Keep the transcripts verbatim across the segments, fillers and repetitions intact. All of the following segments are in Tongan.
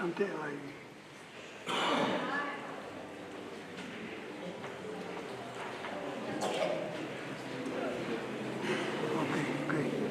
Ante ai. Okay, okay.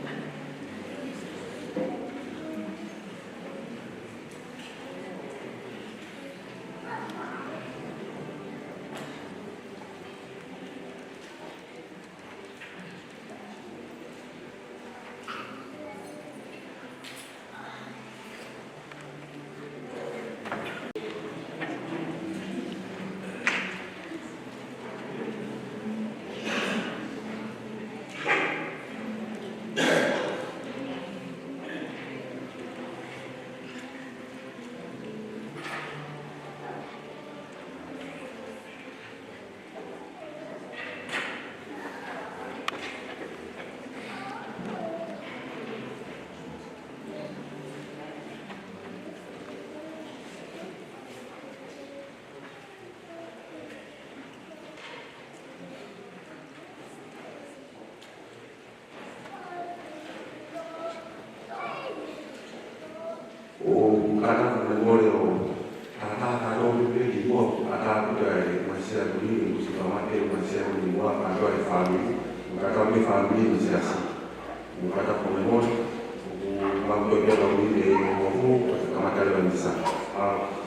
ʻOku ou kata mo e mole ʻo tātātaha ʻo pehē ki muʻa, ʻa tāputa e Uesia Kulini, kusi kamate Uesia Kulini muʻa, kātoa e fāmili, mo e kātoa e fāmili mo e siasi. Mo e kata mo e mole, ʻoku mau toe pē lau ni e mohu, ʻo te kamata leva e misa. ʻA.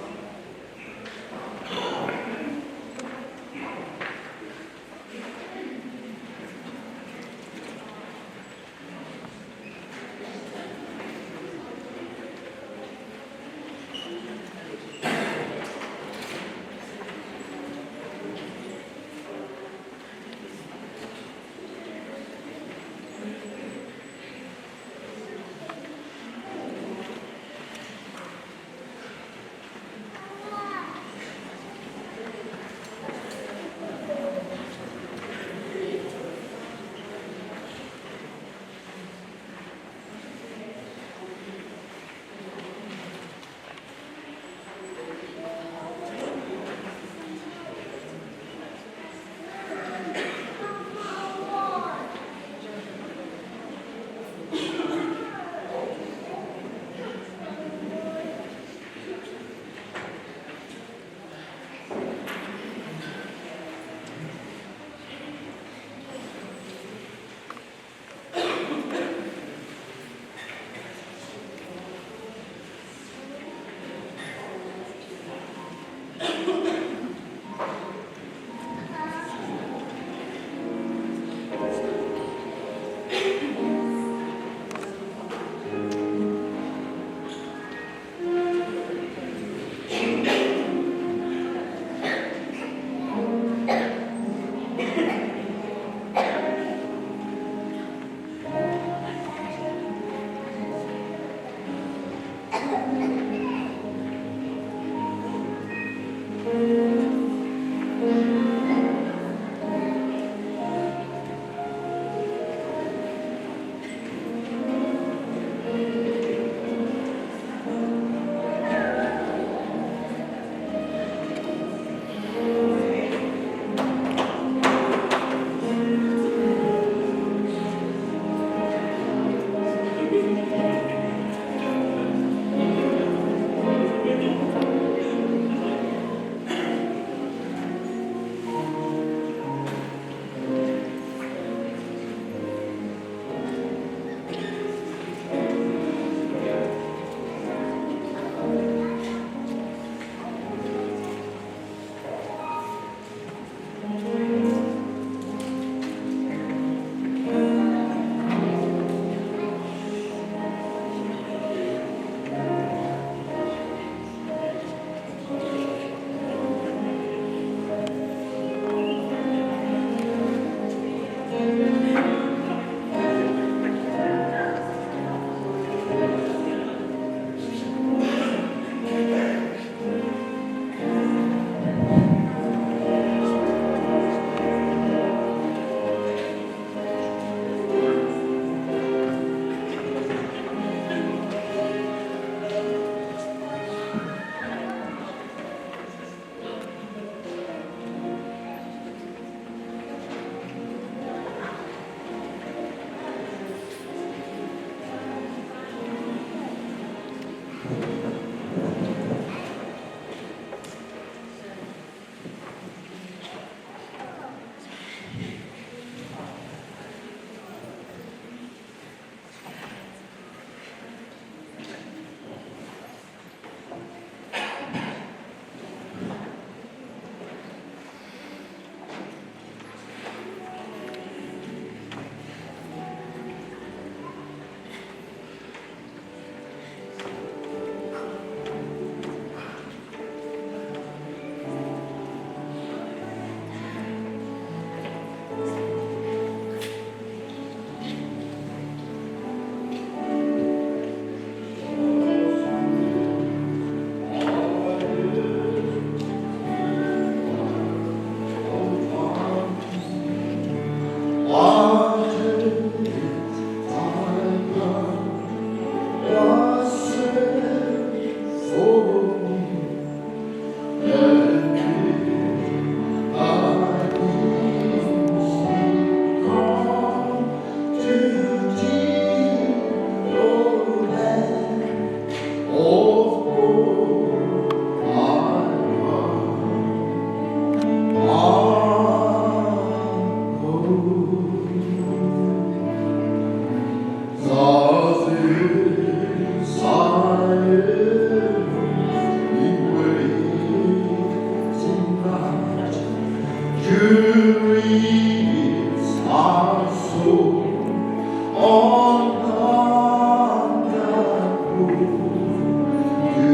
On God that proved to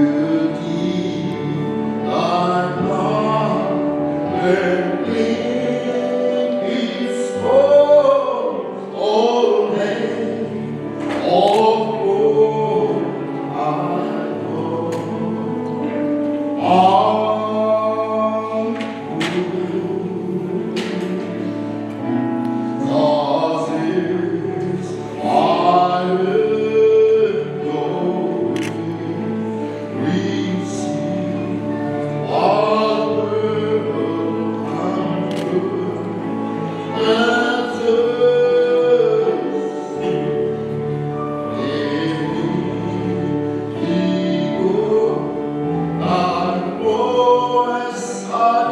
thee thy power and clean his foes, O Lamb of God, I call. Amen. Of course, I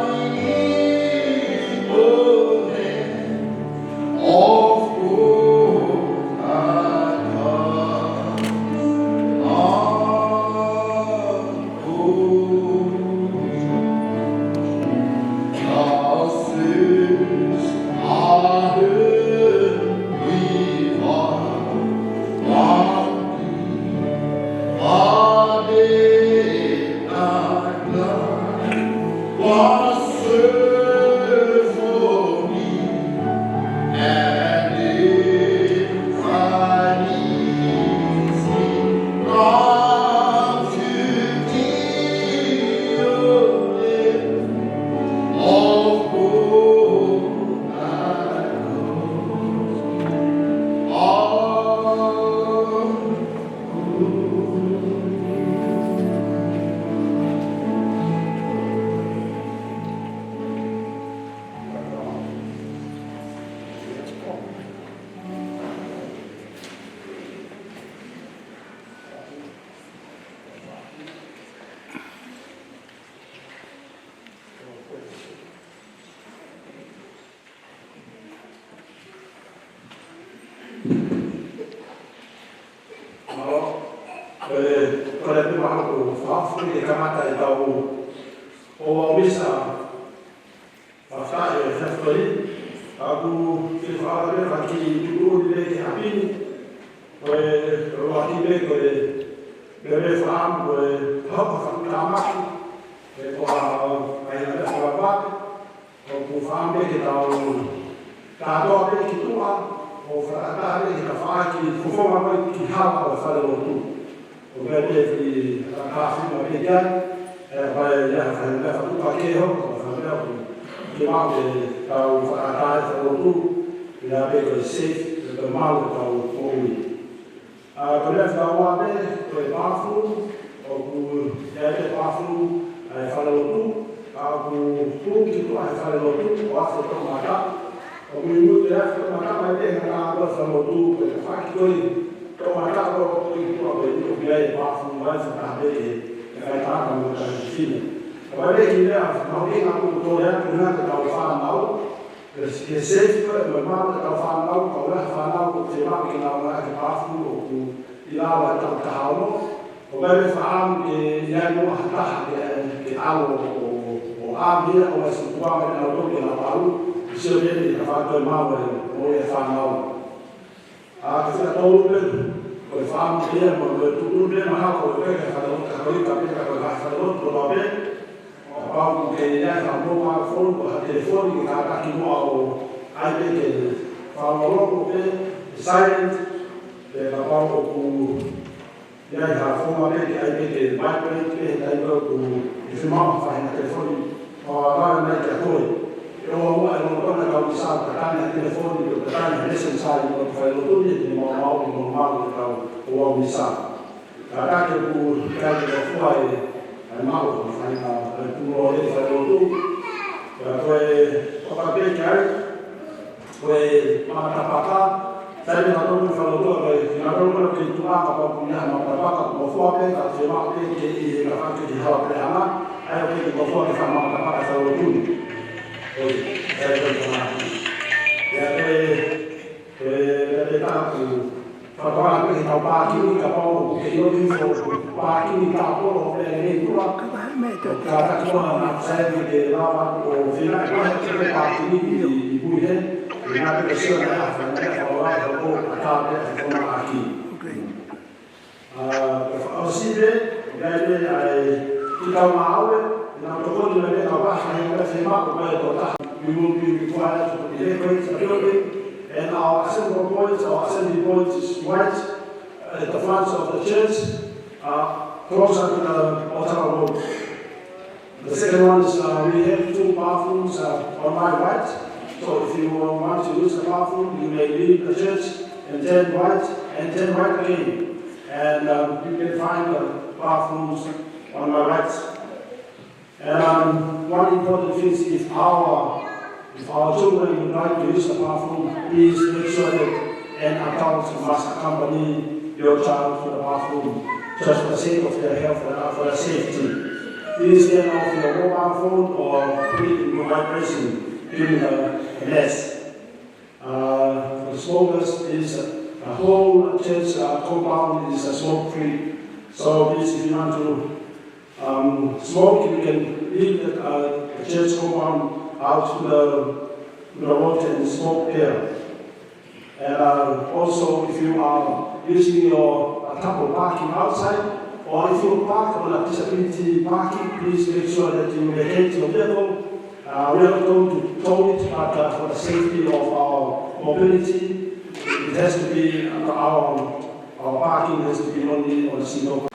come. Of course, thou saidst, I heard thee, I want thee, I did not blind. What serve for me, and if I need me, come to thee, O Lamb of God, I come. Amen. Mālō. Ē, ko e pē mahalo ko e fakaʻosi ke kamata ʻetau ʻaho misa. Fakafetaʻi ʻa e fefoi. Ka ʻoku ou fie fakaʻamu pē ha kiʻi tuʻutuʻuni pē ki he ʻaho ni. Ko e, ko e ʻuluaki pē ko e, pea pē fakaʻamu ko e hoko fakatamaki. Pea ko ha, ʻa e, ʻa e, ʻa e, ʻoku ou fakaʻamu pē ke tau kātoa pē ki tuʻa, ʻo fakataha pē ki he tafaʻaki, fofonga mai ki he hala ʻo e falelotu. ʻO pehē pē ki he tafaʻaki mai pē ki ai, ʻe fai ia ha fai meʻa fakatuʻupakē hoko, ʻo fai meʻa ʻoku ke maʻu ke tau fakataha e falelotu, ʻi ai pē ko e safe, ko e malu ʻetau moʻui. ʻA, ko e meʻa fakaua pē, ko e bathroom, ʻoku ʻi ai pē bathroom ʻa e falelotu, ka ʻoku tuʻu ki tuʻa he falelotu, ʻoku ʻasi e toʻomataʻu. ʻOku ʻi muʻa ʻa e toʻomataʻu mai pē he ngaahi ʻapi falelotu, ko e tafaʻaki ko ē, toʻomataʻu ʻoku tuʻu ki tuʻa pē, ʻoku ʻi ai e bathroom mai fakataha pē ki he, ki he kakai tangata mo e kakai fefine. Ka ʻoku ʻi ai pē kiʻi meʻa mahuʻinga ʻoku ou tui ʻoku totonu ke tau fānau, ke, ke safe ko ē mo e malu ʻetau fānau, ka ʻoku ʻi ai e fānau ʻoku fiemaʻu ke nau ngāueʻaki e bathroom ʻoku ʻi lalo he taʻu taha ono. ʻOku ou fakaʻamu ke ʻi ai muʻa ha taha ke, ke ʻalu ʻo, ʻo, ʻo ʻave ia ʻo ʻai e sikuanga ke nau toki nau ʻalu, ʻo sio pē ki he tafaʻaki ko ē malu ʻo e fānau. ʻA, ko e fika tolu pē, ko e fakaʻamu pē ia mo e tuʻutuʻuni pē mahalo ko e pehē ki he falelotu Katolika pē ka ko e ngaahi falelotu kotoa pē. Kapau ʻoku ʻi ai ha mobile phone pe ha telefoni ke kātaki muʻa ʻo ʻai pē ke fakalongolongo pē, silent, pe kapau ʻoku ʻi ai ha founga pē ke ʻai pē ke vibrate pē he taimi ʻoku ke fiemaʻu ha faʻahinga telefoni, ʻo ʻalu mai kia koe. ʻE ʻoua muʻa ʻe lolotonga ʻetau misa ʻo tataki ha telefoni, ʻo tataki ha Messenger ʻi he falelotu ni, he ʻikai maumauʻi mo malu ʻetau ʻaho misa. Kātaki ʻoku ʻikai ke fuofua e, e maʻu ʻa e faʻahinga, e pulō ʻi he falelotu. Pea ko e, ʻoka pē ki ai, ko e maʻu matapaka, sai pē nautolu falelotu, ko e, nautolu ko e ki tuʻa kapau ʻoku ʻi ai ha maʻu matapaka, ʻoku fuofua pē, ka fiemaʻu pē ke ʻi he ka fake ki hala pē ʻana, ʻa ia ʻoku fuofua ke fai maʻu matapaka falelotu ni. ʻOi, sai pē ka. Pea ko e, ʻE, ʻe, ʻe taku, fakapapau pē ke tau pākini kapau ʻoku ke ʻilo hifo, pākini tāpolo ʻo pehē nei tuʻa. Kātaki ʻo hanga sai ke te lava ʻo fina, ʻe koe ke pākini ʻi, ʻi Puihe, ʻi ngā pē sio na ʻa, fai na ʻa, fai na ʻa, Tāpea he kona aki. Okay. Uh, ʻosi pē, ʻoku ʻi ai pē ʻa e kiʻi kau ngāue, ʻenau tokoni mai pē kau vaha, he ʻoku ʻi ai pē fiemaʻu mai ʻe he tokotaha. We will be required to evacuate the building, and our assembly point, our assembly point is right at the front of the church, uh, closer to the Otara Road. The second one is, uh, we have two bathrooms, uh, on my right. So if you want to use the bathroom, you may leave the church and turn right and turn right again. And, um, you can find the bathrooms on my right. And, um, one important thing is if our If our children would like to use the bathroom, please make sure that an adult must accompany your child to the bathroom, just for the sake of their health and for their safety. Please turn off your mobile phone or put it in the right person during the, the mass. Uh, for the smokers, is a whole church, uh, compound is, uh, smoke free. So please, if you want to um, smoke, you can leave the, uh, the church compound out to the, to the road and smoke there. And, uh, also, if you are using your, uh, tapu parking outside, or if you park on a disability parking, please make sure that you vacate your vehicle. Uh, we are not going to tow it, but, uh, for the safety of our mobility, it has to be, uh, our, our parking has to be only on a single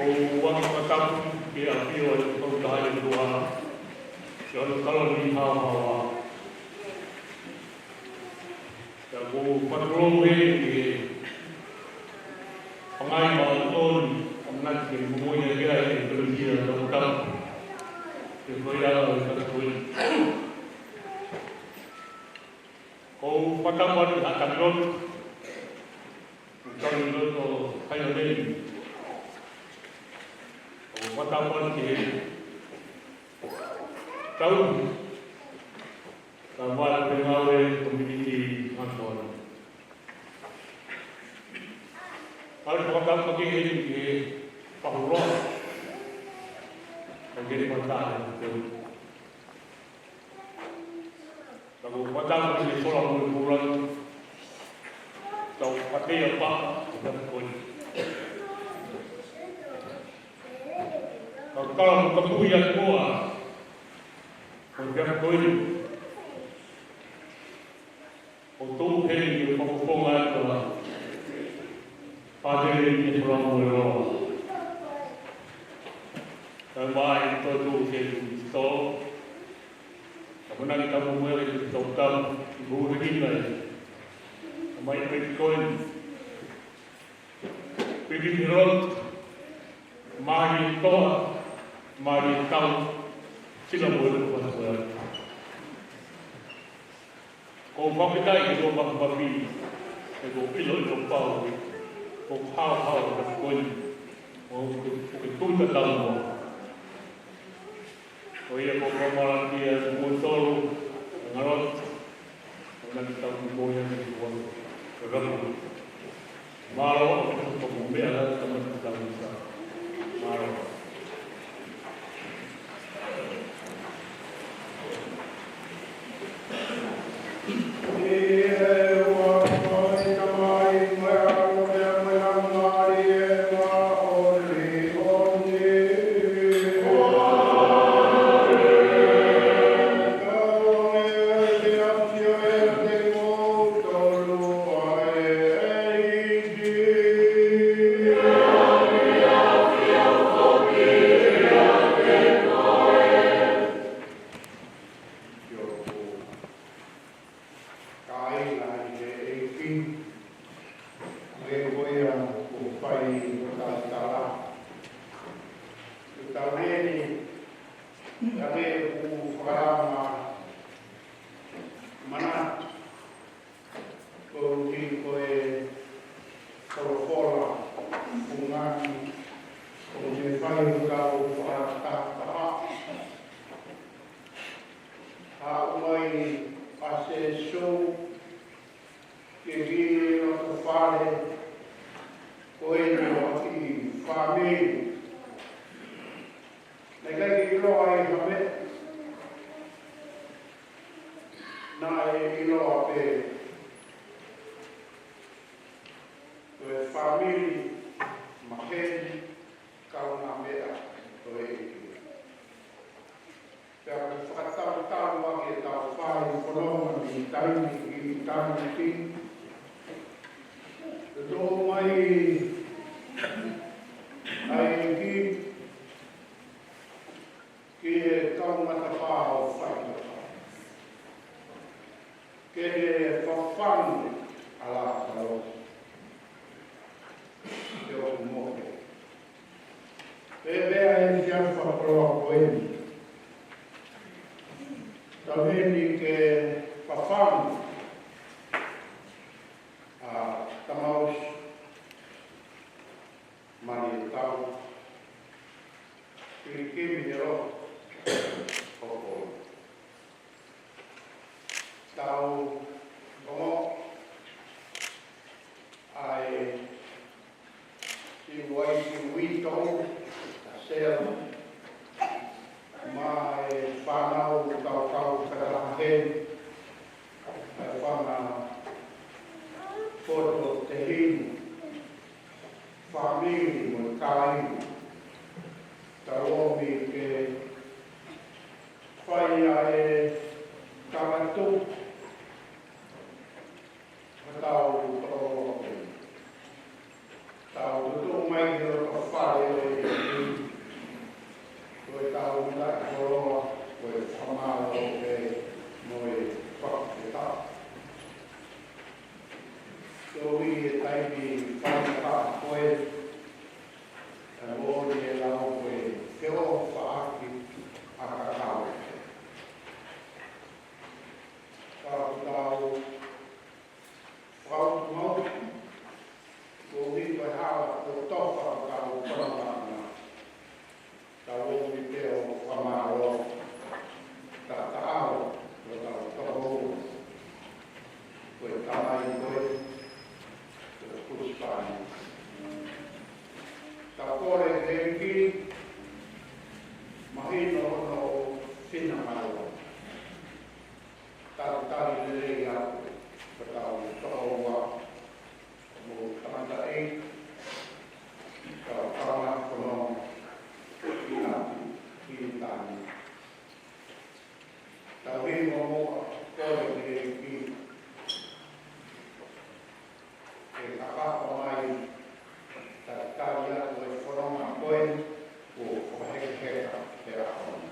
ʻOku ou fakatapu ki he ʻafio ʻa e Toketā ʻOtua, ki hono taloni haohaoa. Pea ʻoku ou fakatulou heni ki he pangai maʻongoʻonga ʻoku ʻamanaki ke momoʻi ʻaki ʻa e ʻEkelesia, tau tapu ke ko ia ʻa e fakatulou. ʻOku ou fakatapu atu ki he Haʻa Taki Lotu, ʻoku tau ʻi loto Hailaneni. ʻOku ou fakatapu atu ki he tau, tau vale pe ngāue community ngāue. Kau fakatapu ki he, ki he pahulo. Kau ke fakatapu. Kau fakatapu ki he sola mo e pula. Tau fakatapu ʻa e papa, ko e. Kau kala mo ka pui a koa. Ko e ko e. ʻO tau heni ke fakafofonga atu ʻa e pātele ni ke fakamoʻui loa. Kae ʻumaʻā e toetuʻu ʻa Kīsito. Ka mona ki tamu mo e Kīsito tamu, ki kuhuri ki nai. Ka mai pe ki koe. Piki ni rot, mālie toa, mālie tau, sila mo e ko fatu atu. ʻOku ou fakafetaʻi ki he ʻOtua Māfimafi, he kuo ʻiloʻilo pau, kuo haohaoa e tapu ko eni, ʻoku ke, ʻoku ke tui tatau mo. Ko ia ʻoku ou fakamālō atu kiate kimoutolu, ngalo, ʻo nau tau ki moe atu ki ʻOtua. Ko e rapu. Mālō, ʻoku ou meʻa atu ki he tamaiki tau sa. Mālō. Kāinga ʻi he ʻEiki, ʻa e ko ia ʻoku fai ʻo tautala. ʻOku tau heni, ʻa e ʻoku fakalama manatu, koeʻuhi ko e folofola ʻoku ngāueʻaki, ʻoku ne fai ʻo tau fakataha. Haʻu mai ʻa Sēsū ke ki he loto fale, ko e loto ki he fāmili. Naʻe ʻikai ke ʻiloa ai ha meʻa, naʻe ʻiloa pē ko e fāmili maheni kaungāmeʻa ʻo e ʻEiki. Pea ʻoku fakatautau ʻa e tau fai fononga ʻi taimi ki taimi. Tō mai ʻa e ʻEiki ki he kau matapā ʻo fai. Ke ne fafangu ʻa Lāsalo. Ke ʻoku mohe. Pea pea e siasi fakakoloa ko eni. Tau heni ke fafangu ʻa Tamaosi Malietau. Pilikimi he loto. Hoko. Tau ongo ʻa e siʻi uaifi uitou, ʻa Sela, mo e fānau tau kau fakataha heni, ʻa e fānau poto tehina, fāmili mo e kāinga, tau ōmi ke fai ʻa e tangata. Tau tō, tau tutuʻu mai ki loto fale ʻo e ʻEiki, mahino hono finangalo. Talitali lelei atu, ko tau tokoua, mo tangataʻeiki, tau kama kono, ʻi ʻapi, ʻi tani. Tau hingoa muʻa, kole ki he ʻEiki. Ke kakapa mai, talitali atu e fononga ko eni, kuo fakahekeheka he ʻaho ni.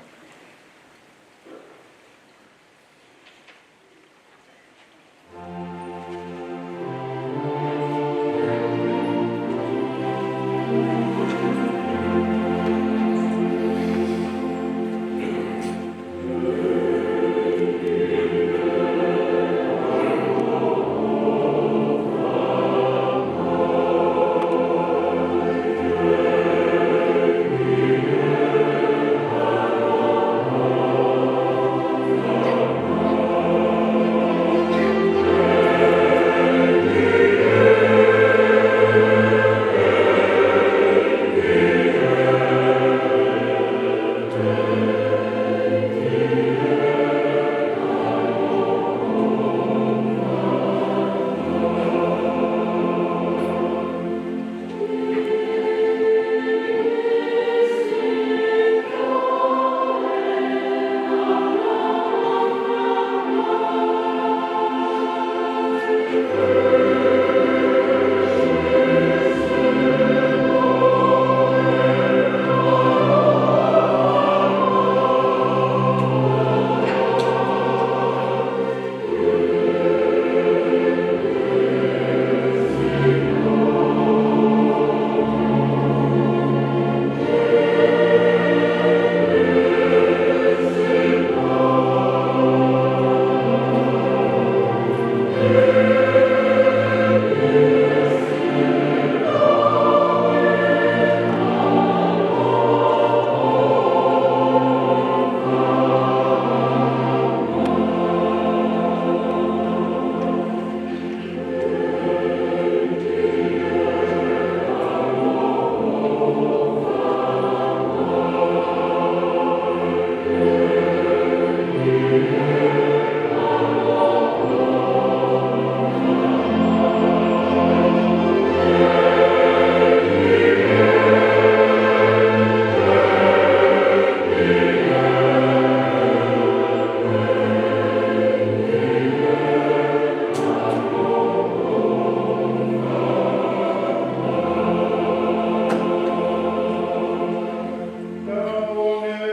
Tau ange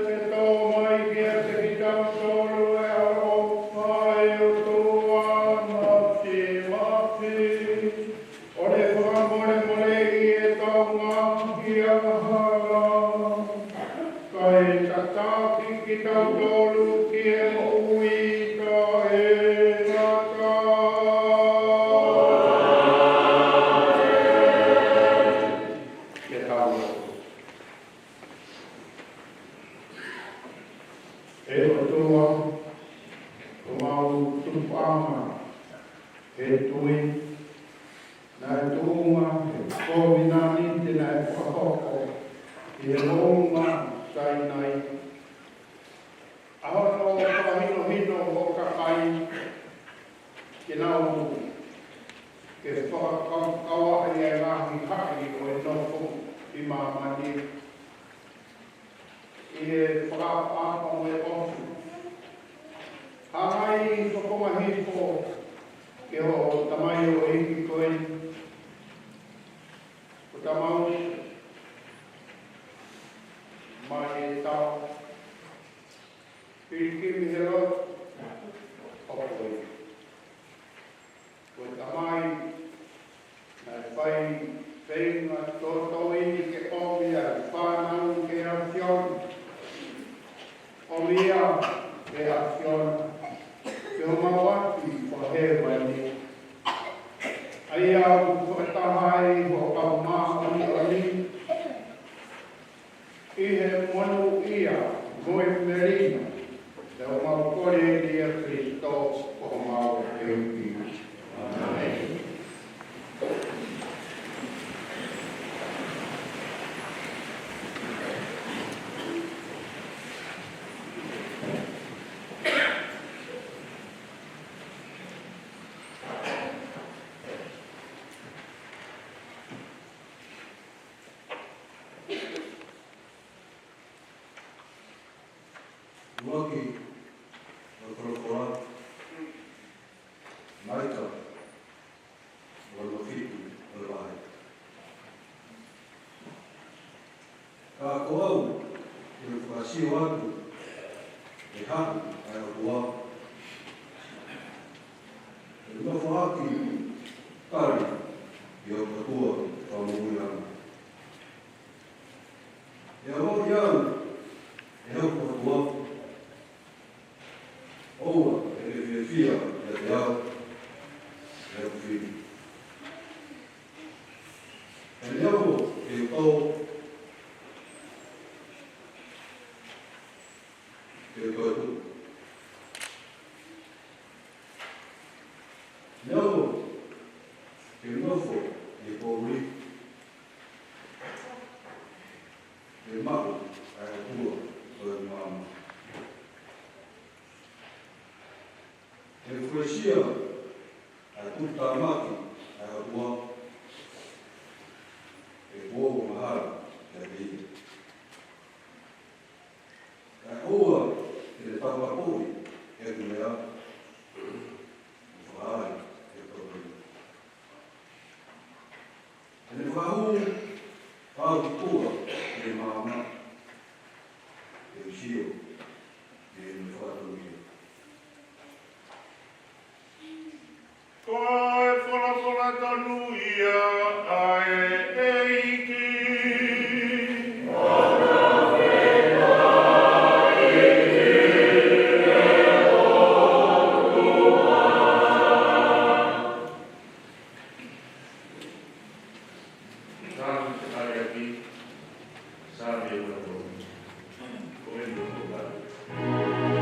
ke tō mai kiate kitautolu e ʻaloʻofa ʻa e ʻOtua Māfimafi, ʻo ne fakamolemoleʻi ʻetau ngaahi angahala, kae tataki kitautolu ki he moʻui taʻengata. Ke tau lotu. ʻE ʻOtua, ko homau tupuʻanga he tui, naʻe tuʻunga he kovinānite naʻe fakahoko ʻi he moʻunga Sainai, ʻa hono fakahinohino hoʻo kakai ke nau, ke fakakaukaua ʻa e ngaahi haʻi ʻo e nofo ʻi māmani, ʻi he fakaʻapaʻapa mo e ʻofa. Hanga ʻo fakahoko hifo ki hoʻo tamaioʻeiki ko eni, ko Tamau Maʻetau Pilikimi Helotu ʻOkoi. Ko e tamai naʻe fai feinga tōtōivi ke ʻomi ʻa e fānau ki he ʻAfiona. ʻOmi ia ki he ʻAfiona, ki homau ʻapi ʻo hēvani. ʻA ia ʻoku fakataha ai hoʻo kau māʻoniʻoni ʻi he monūʻia mo e melino, ʻi heʻemau kole ʻia Kalaisi ko homau ʻEiki. ʻĀmeni. ʻUluaki ʻo e folofola, Maika, ua noa fitu ʻo e vahe. Ka ko au, te u fakasio atu ʻa e haʻu ʻa e ʻOtua, ʻe nofoʻaki tali ʻi hoku ʻOtua fakamoʻui ange. ʻE ʻamanaki au ʻe hoku ʻOtua, ʻoua ʻe ke fiefia ʻiate au, ʻe hoku fili. ʻE neongo ke u tō, ke u toetuʻu. Neongo ke u nofo ʻi he poʻuli, ʻe maʻu ʻa e ʻOtua ʻo e maama. ʻE fuesia ʻa e tuʻutāmaki ʻa e ʻOtua, ʻe kuo u angahala kiate ia. Kae ʻoua te ne taukapoʻi ʻeku lea, ʻo fakaʻai ʻeku taukapoʻi. Te ne fakahū au ki tuʻa ʻi he maama, te u sio ʻi heʻene fakatouʻia. Ko e folofola tonu ia ʻa e ʻEiki. Saame te kariaki, Saame ua tolu. Ko e ua tolu.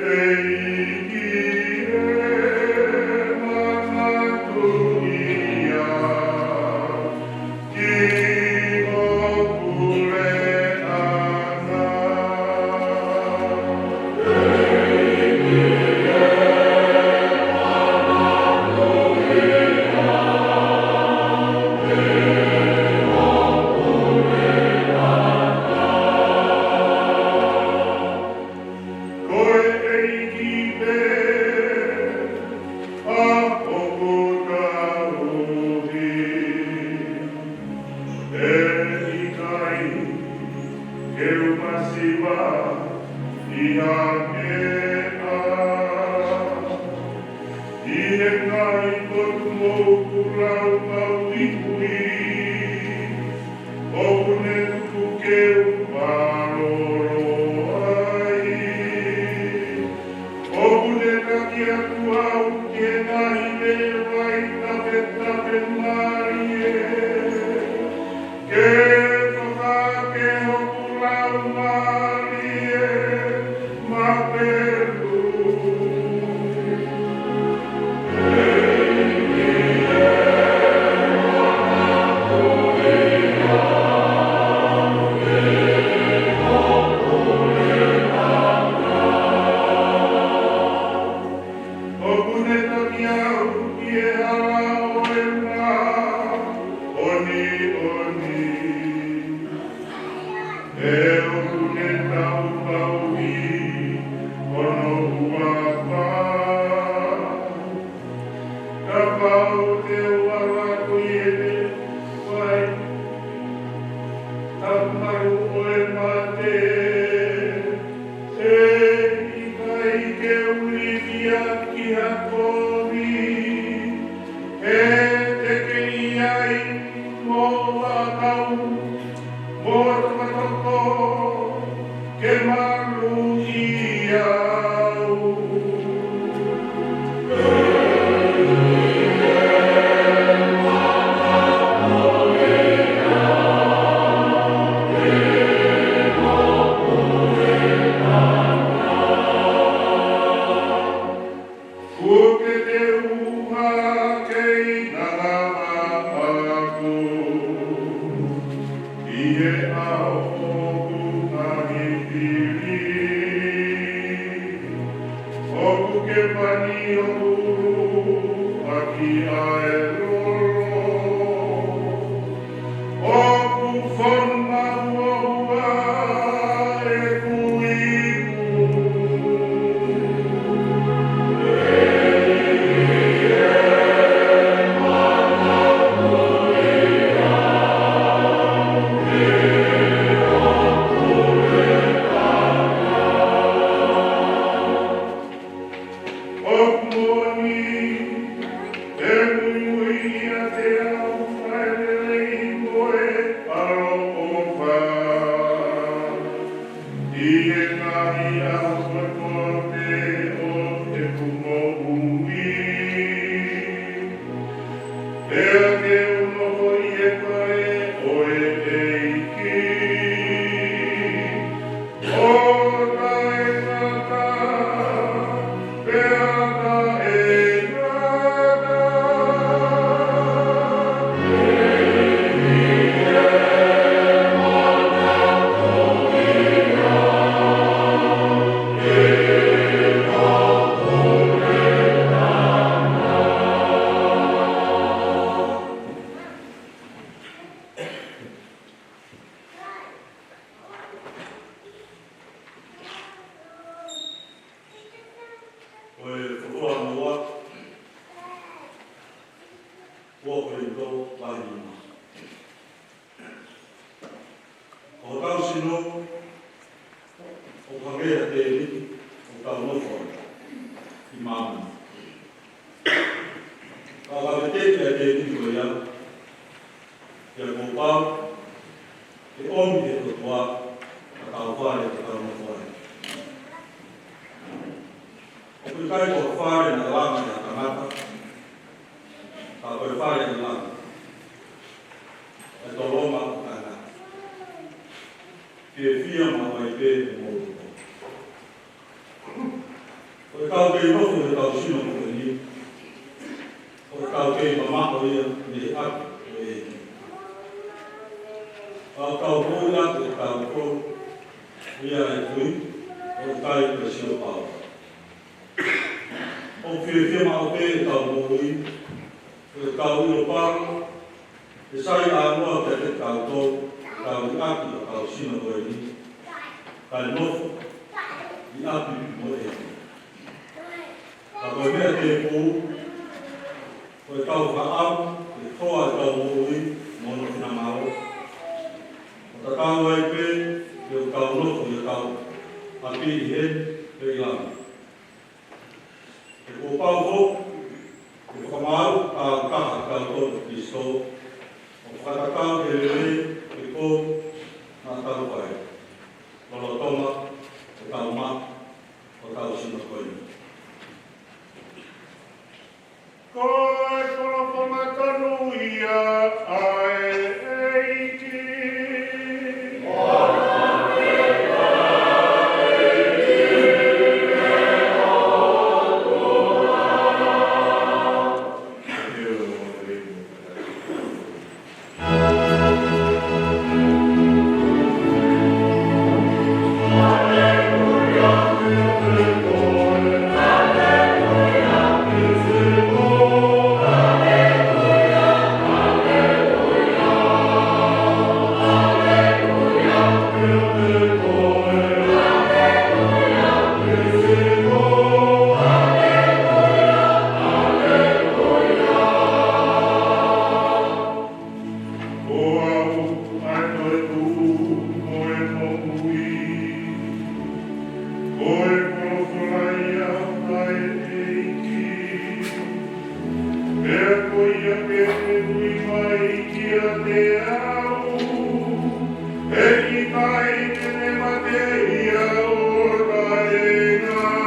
ʻEiki ē, manatuʻi au ki ho puleʻanga. Ko e ʻEiki pē ʻa hoku tauhi, ʻe ʻikai ke u masiva ʻi ha meʻa. ʻI he ngaahi potu moʻuku laumālie, ʻoku ne tuku ke u mālōlō ai. ʻOku ne taki atu au ki he ngaahi veʻe vai tafetafe mālie, ke fakahake hoku laumālie mapelu. ʻOku ne taki au ki he hala ʻo e māʻoniʻoni, he ʻoku ne tautauhi hono huafa. Kapau te u ala atu ʻi he veʻe vai tapu malu ʻo e mate, ʻe ʻikai ke u ilifia ki ha kovi, he te ke ʻi ai mo hoʻo ʻakau mo hoʻo tokotoko ke maluʻi au. Kuo ke teʻuha keinanga maʻaku ʻi he ʻao ʻoku ngaahi fili. ʻOku ke pani hoku ʻulu ʻaki ʻa e lolo. ʻOku Te u fai lelei mo e ʻaloʻofa ʻi he ngaahi ʻaho kotoa pē ʻo ʻeku moʻui. Pea te u nofo ʻi he fale ʻo e ʻEiki ʻo taʻengata pea taʻengata. Ko e folofola hono ua, ua Kolinitō vahe nima. Ko hotau sino ʻoku hangē ha tēniti ʻoku tau nofo ai ʻi māmani. Ka ʻoku ʻikai ke tēniti ʻa e tēniti ko ia, pea kuo pau ke ʻomi ʻe he ʻOtua ʻa hotau fale ʻoku tau nofo ai. ʻOku ʻikai ko ha fale naʻe langa ʻe ha tangata, ka ko e fale ʻi langi, ʻa e tolonga ʻo e tangata. Fiefia maʻu ai pē ʻa e moʻui. Ko ʻetau kei nofo ʻi hotau sino ko eni, ko ʻetau kei mamaʻo ia mei he ʻapi ʻo e ʻEiki. Ka ʻoku tau moʻui ʻaki ʻetau kolo ia ʻa e kui, ʻo ʻikai ko e sio paoa. ʻOku fiefia maʻu pē ʻetau moʻui, ko ʻetau ʻilo pau, ʻe sai ʻānoa kiate kitautolu, tau liʻaki ʻetau sino ko eni, kae nofo ʻi ʻapi mo e ʻEiki. Ka ko e meʻa tēpū, ko ʻetau fakaʻamu ke hoa ʻetau moʻui mo hono finangalo, ʻo tatau ai pē pe ʻoku tau nofo ʻi hotau ʻapi ʻi heni pe ʻi langi. He kuo pau foki ke fakamaau ʻa e taha kitautolu ʻo Kalaisi, ʻo fakatatau ki he lelei ʻo e kovi naʻa tau fai, lolotonga ʻetau maʻu hotau sino ko eni. Ko e folofola tonu ia ʻa e ʻEiki. Ko au ʻa e toetuʻu mo e moʻui. Ko e folofola ia ʻa e ʻEiki. Pea ko ia pē te ui mai kiate au, ʻe ʻikai te ne mate ia ʻo taʻengata.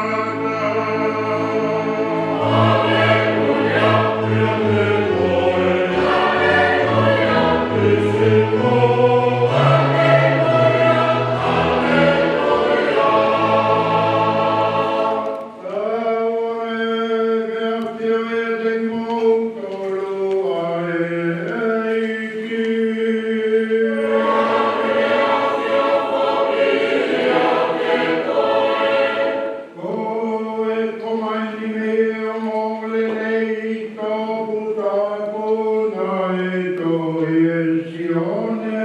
Ko e koma eni mei he ongo lelei toputapu naʻe tohi ʻe Sione.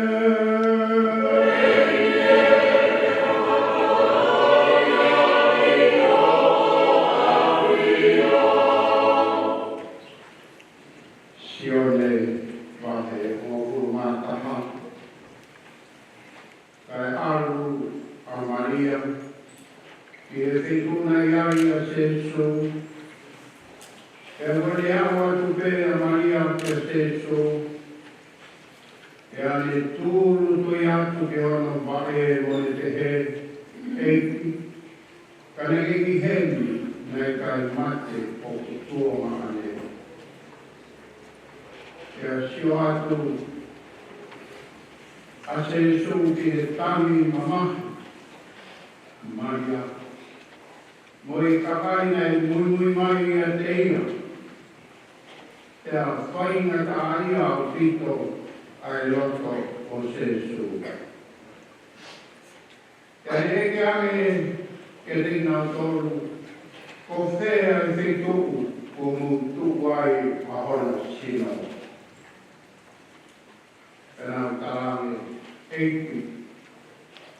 Sione vahe hongofulu mā taha. Kae ʻalu ʻa Malia ki he feituʻu naʻe ʻi ai ʻa Sēsū. Pea kuo ne aʻu atu pē ʻa Malia ki Sēsū, pea ne tūʻulutui atu ki hono vaʻe mo ne pehē, ʻEiki, ka naʻe ʻikai ke heni, naʻe ʻikai mate hoku tuongaʻane. Pea sio atu ʻa Sēsū ki he tangi mamahi, Malia, mo e kakai naʻe muimui mai ʻiate ia, pea faingataʻaʻia ʻaupito ʻa e loto ʻo Sēsū. Pea ne ʻeke ange kiate kinautolu, Ko fē ʻa e feituʻu kuo mou tuʻu ai ʻa hono sino? Pea nau talaange, ʻEiki,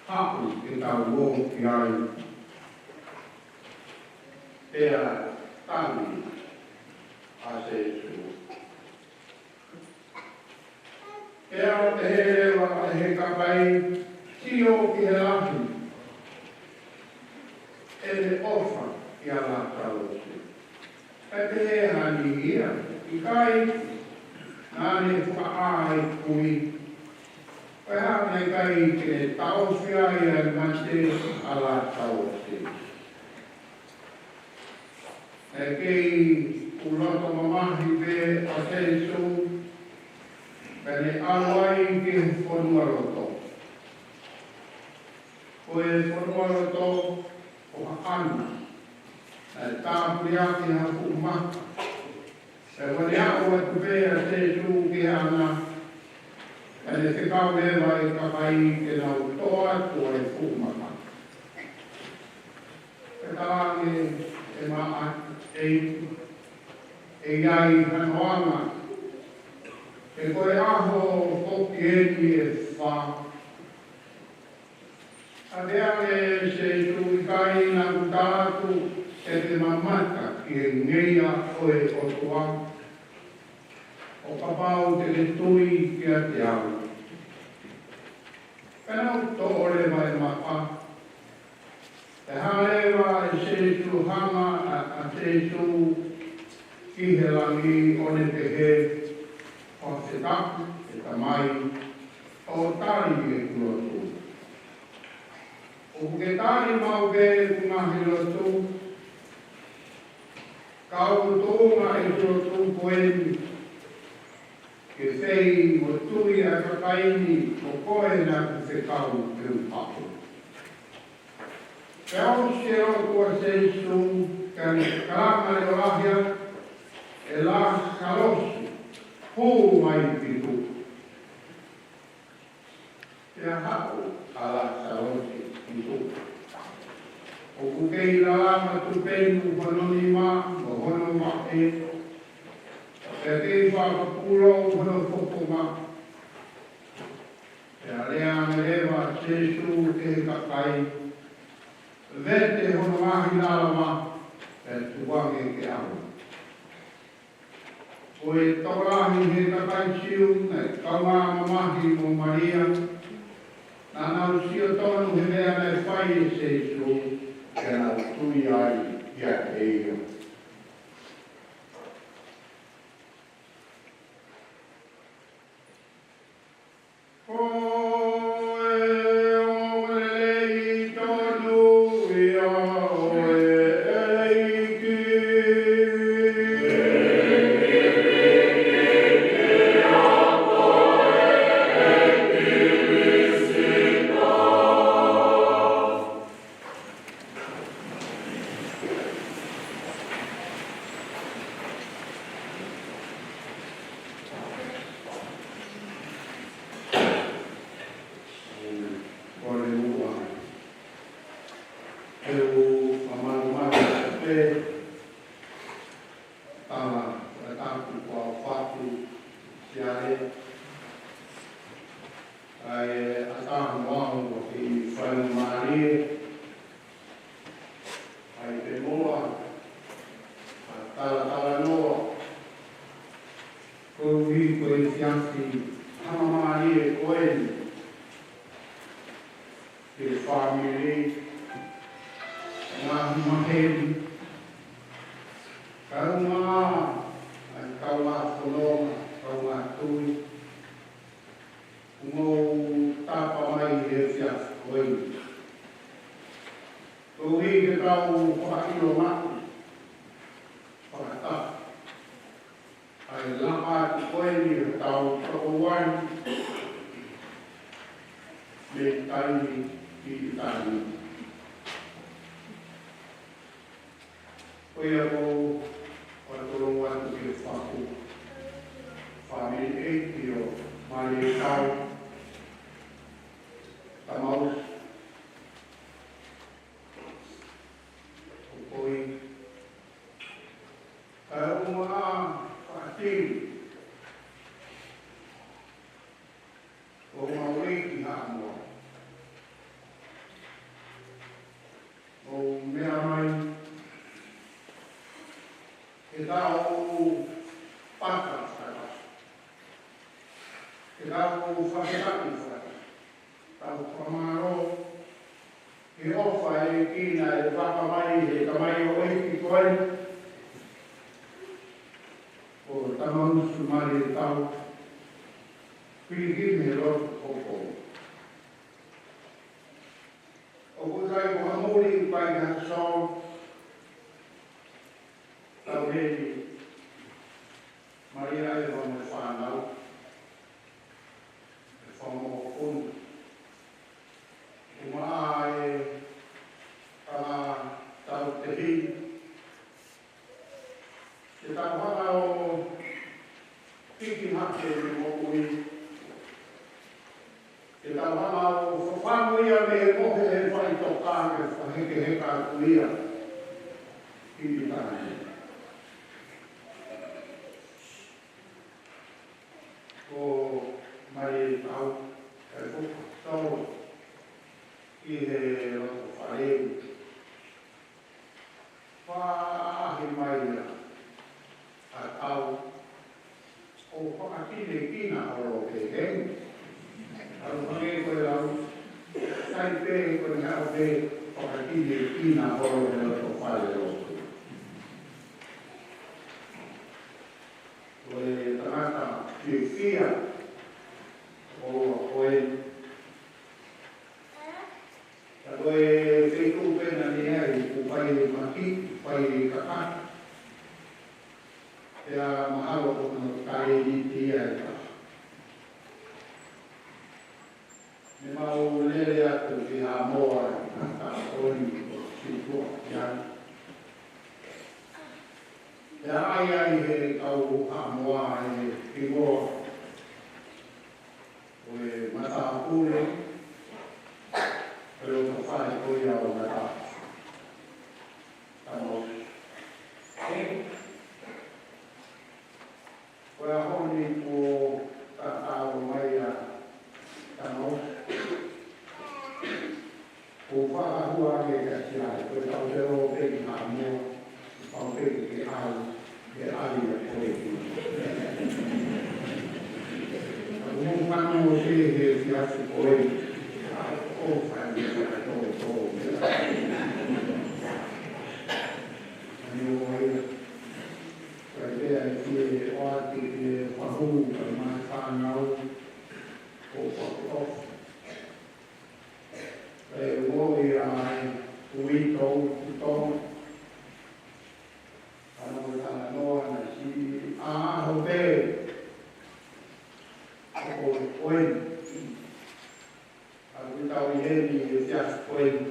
haʻu ke tau ō ki ai. Pea tangi ʻa Sēsū. Pea pehē leva ʻe he kakai, Sio ki he lahi ʻene ʻofa kia Lāsalosi. Kae pehē ʻe ha niʻihi ia, ʻIkai, naʻa ne fakaʻā ʻa e kui. Ko e hā naʻe ʻikai ke ne taʻofi ai ʻa e mate ʻa Lāsalosi? Naʻe kei ʻuloto mamahi pē ʻa Sēsū, ka ne ʻalu ai ki he fonualoto. Ko e fonualoto ʻo ha ʻana naʻe tāpuni ʻaki ha fuʻu maka. Pea ko ʻene aʻu atu pē ʻa Sēsū ki he ʻana, ka ne fekau leva ʻe he kakai ke nau toʻo atu ʻa e fuʻu maka. Pea talaange ʻe Maʻake, ʻEiki, ʻe ʻi ai hano anga, he ko e ʻaho foki eni ʻe fā. Pea pehē ange ʻe Sēsū, ʻIkai naʻa ku talaatu te ke mamata ki he ngeia ʻo e ʻOtua, ʻo kapau te ke tui kiate au? Pea nau toʻo leva e maka. Pea hanga leva ʻe Sēsū, hanga ʻa, ʻa Sēsū ki he langi ʻo ne pehē, Fakafetaʻi, ʻe Tamai, ʻo tali ʻeku lotu. ʻOku ke tali maʻu pē ʻeku ngaahi lotu, ka ʻoku tuʻunga ʻeku lotu ko eni, ke fai mo tui ʻa e kakai ni ko koe naʻa ku fekau ke u haʻu. Pea ʻosi e lotu ʻa Sēsū, ka ne kalanga leʻo lahi ange, ʻE Lāsalosi, hū mai ki tuʻa. Pea haʻu ʻa Lāsalosi ki tuʻa. ʻOku kei lalanga tupenu hono nima mo hono vaʻe, pea kei fakapulou hono fofonga. Pea lea ange leva ʻa Sēsū ki he kakai, Vete hono ngaahi lālanga, pea tuku ange ke ʻalu. Ko e tokolahi he kakai Siu naʻe kaungā mamahi mo Malia, naʻa nau sio tonu he meʻa naʻe fai ʻe Sēsū, pea nau tui ai kiate ia. Ko e ongoongolelei tonu ia ʻo e ʻEiki. Ko e ua. Te u fakamālō mai pē, tala, ʻa e tapu kuo fatu, siale, ʻa e ʻatā mo au ʻo ki faingamālie, ʻa e pemoa, ʻa e talatalanoa, koeʻuhi ko e siasi, faingamālie ko eni, ki he fāmili, ngaahi maheni, kaungā, ʻa e kaungā fononga, Kau ngā tui, ʻoku mou tapa mai he efiafi ko eni. Koeʻuhi ke tau fakaʻilonga fakataha ʻa e lava atu ko eni ʻo hotau tokoua ni mei taimi ki taimi. Ko ia ʻoku ou fakatulou atu ki he faʻu fāmili ʻeiki ʻo Malietau, Tamausi, Hokoi, kae ʻumaʻā Faʻatili, ʻo mau ʻeiki Haʻamoa. ʻO meʻa mai, ke tau pata fakataha, ke tau fakataha fakataha, tau fakamālō he ʻofa ʻa e ʻEiki naʻe vaka mai he tamaioʻeiki ko eni ko Tamausi Malietau, pilikimi he lotu hoko. ʻOku ʻikai ko ha muli ʻikai ha solo, tau heli Malia e vamo e fānau, e fānau ʻoku ʻumaʻā e kala tau tehi, ke tau hanga ʻo piki hake e moʻui, ke tau hanga ʻo fafangu ia mei he mohe he faʻitoka ke fakahekeheka atu ia ki tahi. Ko Malietau, ʻe fuka solo ʻi he loto fale. Faʻahi mai ia ʻa tau ʻo fakatinekina holo pē heni. ʻAlu hake ko e lau, sai pē ko e ngāue fakatinekina holo he loto fale lotu. Ko e tangata fiefia ʻo ko e, ka ko e feituʻu pē naʻe ʻi ai, ʻoku fai e maki, fai e kaka. Pea mahalo ko hono talēniti ia ʻe taha. Ne mau lele atu ki Haʻamoa ʻi he taʻu ko eni ʻoku siʻi tuʻa ki ai. Pea ʻai ai he kau Haʻamoa e hingoa ʻo e matāpule ʻo e loto fale ko ia ʻo Ngata Tamausi. Ko e ʻaho ni kuo tatau mai ʻa Tamausi. Kuo fakahua ke ka sia, ko e tau te o peki Haʻamoa, pau peki ke ʻai, ke ʻai ʻa ko e. Kuo mou mano mo se he siasi ko e, ʻo fai me ka tō tō me. Ani o ia. Kae pea e fie ʻoatu ke fahu, kae mai fānau, ʻo fahu ʻofa. Kae ʻumaʻā ai, ui tau, ui tau. Ano mo talanoa naʻe siʻi ʻaho pē. ʻO ko e. ʻA ʻoku tau ʻi heni he efiafi ko eni.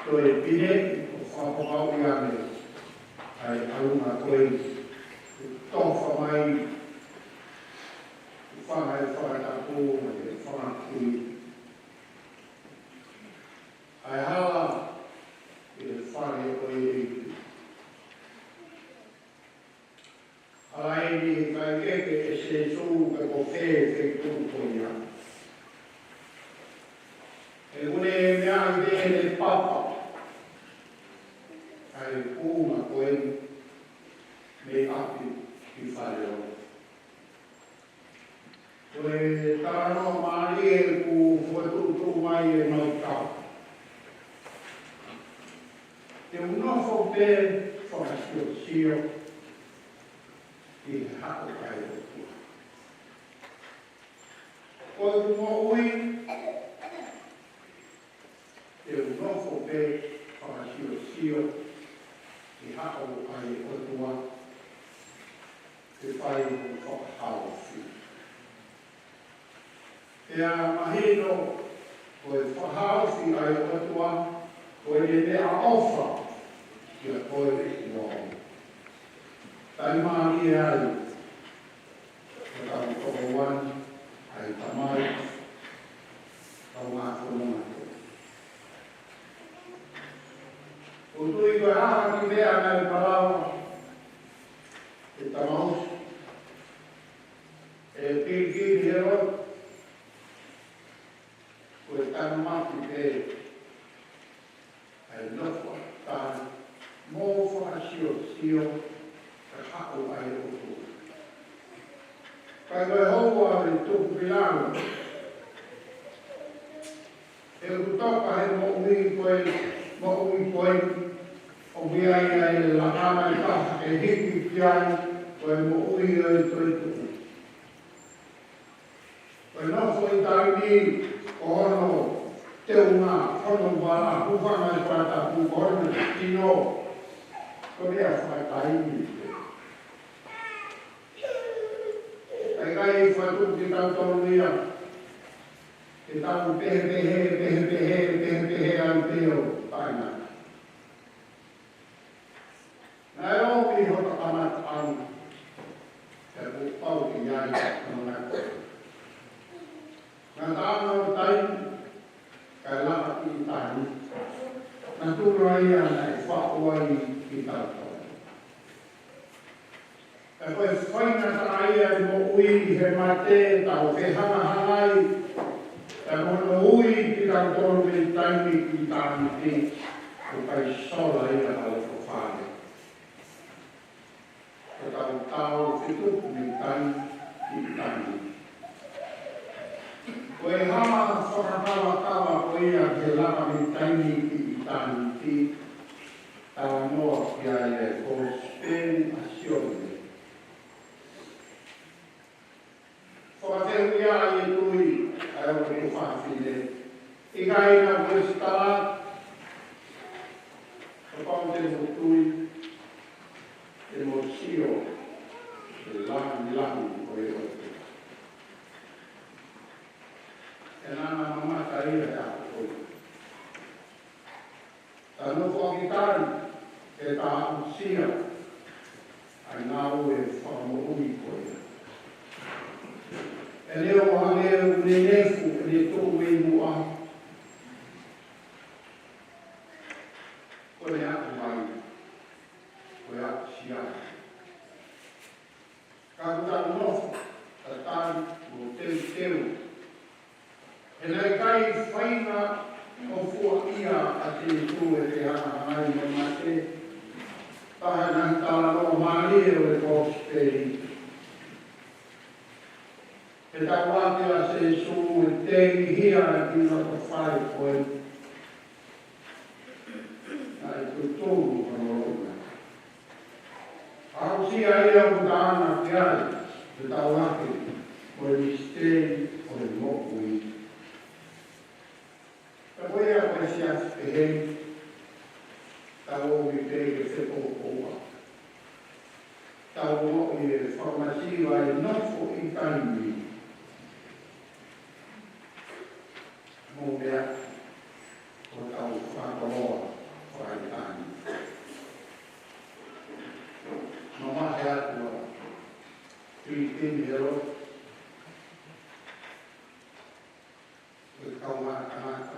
Toe pine, ʻo fakapapauʻi ange ʻa e ʻalunga ko eni. Tofa mai, ʻo fanga e fakatapu, ʻo fanga kui. ʻA e hala, ʻi he fale ʻo e ʻEiki. Hala eni he ʻikai ʻeke ʻe Sēsū pe ko fē feituʻu ko ia. He ʻoku ne meaʻi pē ʻene papa ʻa e kuonga ko eni mei ʻapi ki fale lotu. Ko e talanoa mālie ʻoku fokotuʻutuʻu mai ʻe Maikau. Te u nofo pē fakasiosio ʻi he haʻu ʻa e ʻOtua. Ko ʻeku moʻui, te u nofo pē fakasiosio ki he haʻu ʻa e ʻOtua, ke fai hoku fakahaofi. Pea mahino ko e fakahaofi ʻa e ʻOtua, ko e meʻaʻofa kiate koe mo au. Taimi ʻe niʻihi ai, ko e tau toko uani ʻa e tamai, tau ngā fononga. ʻOku ou tui ko e hā ha kiʻi meʻa naʻe palava ʻe he tamaioʻeiki, ʻe Pilikimi Helotu, ko e tanumaki pē ʻa e nofo ʻa e tangata mo fakasiosio ki he haʻu ʻa e ʻOtua. Ka ko e houa ʻe tuku pē ʻa e ʻOtua, ʻoku toka he moʻui ko ē, moʻui ko ē, ʻoku ʻi ai ʻa e lakanga ʻe taha ʻe hiki ki ai, ko e moʻui ʻo e toetuʻu. Ko e nofo ʻi taimi, ko hono teunga, hono vala, hūfanga he fakatapu, ko hono tino, ko e meʻa fakataimi. ʻIkai ke fakatupu kitautolu ia ke tau pehē, pehē, pehē, pehē, pehē, pehē ʻa e peo paina. Naʻe ʻomi hono kamataʻanga, pea kuo pau ke ʻi ai hono ngataʻanga. Ngataʻanga ʻo taimi, kae lava ki ʻitāniti. Naʻa tuʻu ai ʻa e faʻu ai kitautolu. Pea ko e faingataʻa ia ʻo e moʻui ʻi he mate, tau fehangahangai, pea mo hono ui kitautolu mei taimi ki ʻitāniti, ʻoku ʻikai sola ia ha lotofale. Ko ʻetau tau fetuku mei taimi ki ʻitāniti. Ko e hā ha fakakaukau ko ia ke lava mei taimi ki ʻitāniti, talanoa ki ai ʻa e Kosipeli ʻa Sione. Fakafehuʻia ʻa e tui ʻa e ʻOtua fafine. ʻIkai naʻa ku ʻosi tala, kapau te mo tui, te mo sio ki he langilangi ʻo e ʻOtua. He naʻa na mamata ia he ʻaho ko ia. Tau nofo ʻaki tali, ke tau aʻusia ʻa e ngāue fakamoʻui ko ia. ʻE leo ʻo hangē ʻoku ne nefu, ʻene tuʻu mei muʻa. Ko ʻene aʻu mai, ko e aʻusia. Ka ʻoku tau nofo, tatali mo teuteu. He naʻe ʻikai faingataʻa ʻo fua ia ʻa Sīsū ʻi he fehangahangai mo e mate. Pea naʻe talanoa mālie ʻo e Kosipeli. He tau ʻave ʻa Sīsū ʻo teihia ʻi he lotofale ko ē. Naʻe tuʻutuʻu hono lounga. Aʻusia ia ʻoku tau ʻamanaki ki ai, ke tau ʻai, ko e misiteli ʻo e moʻui. Ka ko ia ko e siasi pehē, tau ō mai pē ke fepōpōʻa. Tau ō ʻi he fakamasiva ʻi he nofo ʻi taimi. Mou meʻa, ko ʻetau fakakoloa fakaʻitāniti. Mamahi atu ʻa Pilikimi Helotu, ko e kaungā tangata,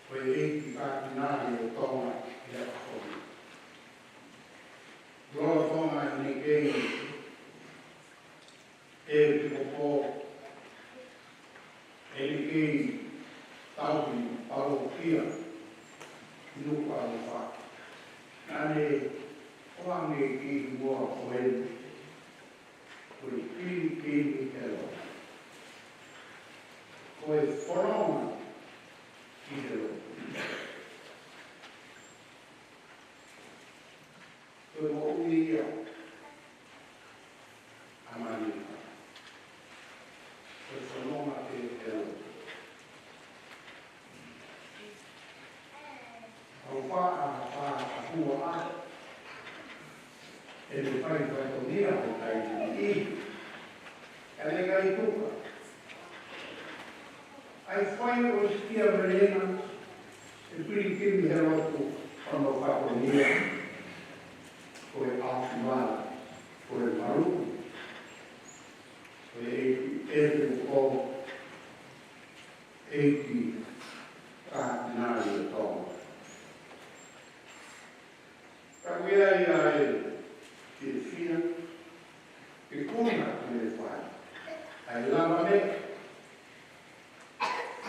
ko e ʻeiki kātinali ʻo Tonga ʻi he ʻaho ni. Lolotonga ʻene kei ʻEpikopō, ʻene kei tauhi palokia Nuʻu ʻAlofa. Naʻa ne ʻoange ki muʻa ko eni, ko e Pilikimi Helotu. Ko e fononga ki he lotu. Ko e moʻui ia. Ke fai fatongia ʻo taimi ni. Ka naʻe ʻikai tuku ai. ʻA e fai ʻo e sikia velenga ʻe Pilikimi he lotu, ʻo hono fatongia ko e ʻAfivala, ko e Malu, ko e ʻEiki, ʻEiki ko ʻEiki Katinali ʻo Tonga. Ka ko ia ia ʻe fiefia, ke kuna ke ne fai ʻa e lava meʻa.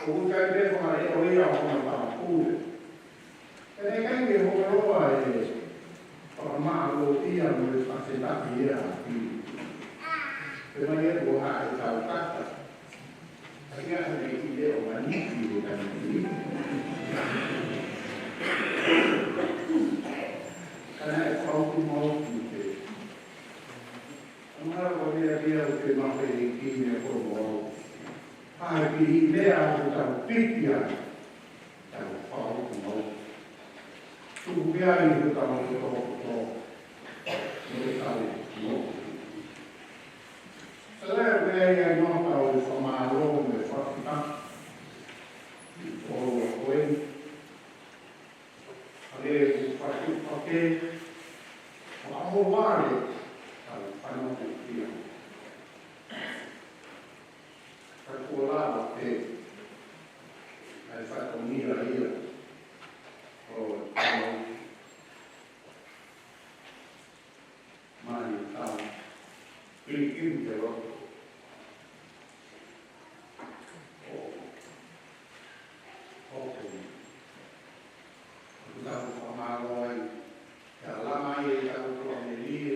ʻOku ʻikai ke fai ʻe ia ʻo ia hono tāpule. Ka naʻe ʻikai ke hoko ʻa e fakamālō ia mo e fakafetaʻi ia ʻa Pili. Pea mai ia ko ha e tau kata. Ka ia ʻa e ʻi leo maniki ʻo tani. Ka naʻe fauku mau ki te. Amara ko mea kia ʻo te mafe i ki mea ko mau. ʻA e ki i mea ʻo tau piki ai. Tau fauku mau. Tuku mea i ʻo tau tō tō. Mo e tau mo. Tala e mea ia ʻi no tau fakamālō mo e fakafetaʻi. ʻI ʻolunga ko eni. ʻA e ʻū fakifake, ʻa hoʻo vale, ʻa e fānau te kia. Ka kuo lava pē, ʻa e fatongia ia, ʻo tau mai tau. Pilikimu te loto. ʻO, ʻo, ʻo tau fakamālō ai, ʻa e langa ia ʻi tau tuʻa melie.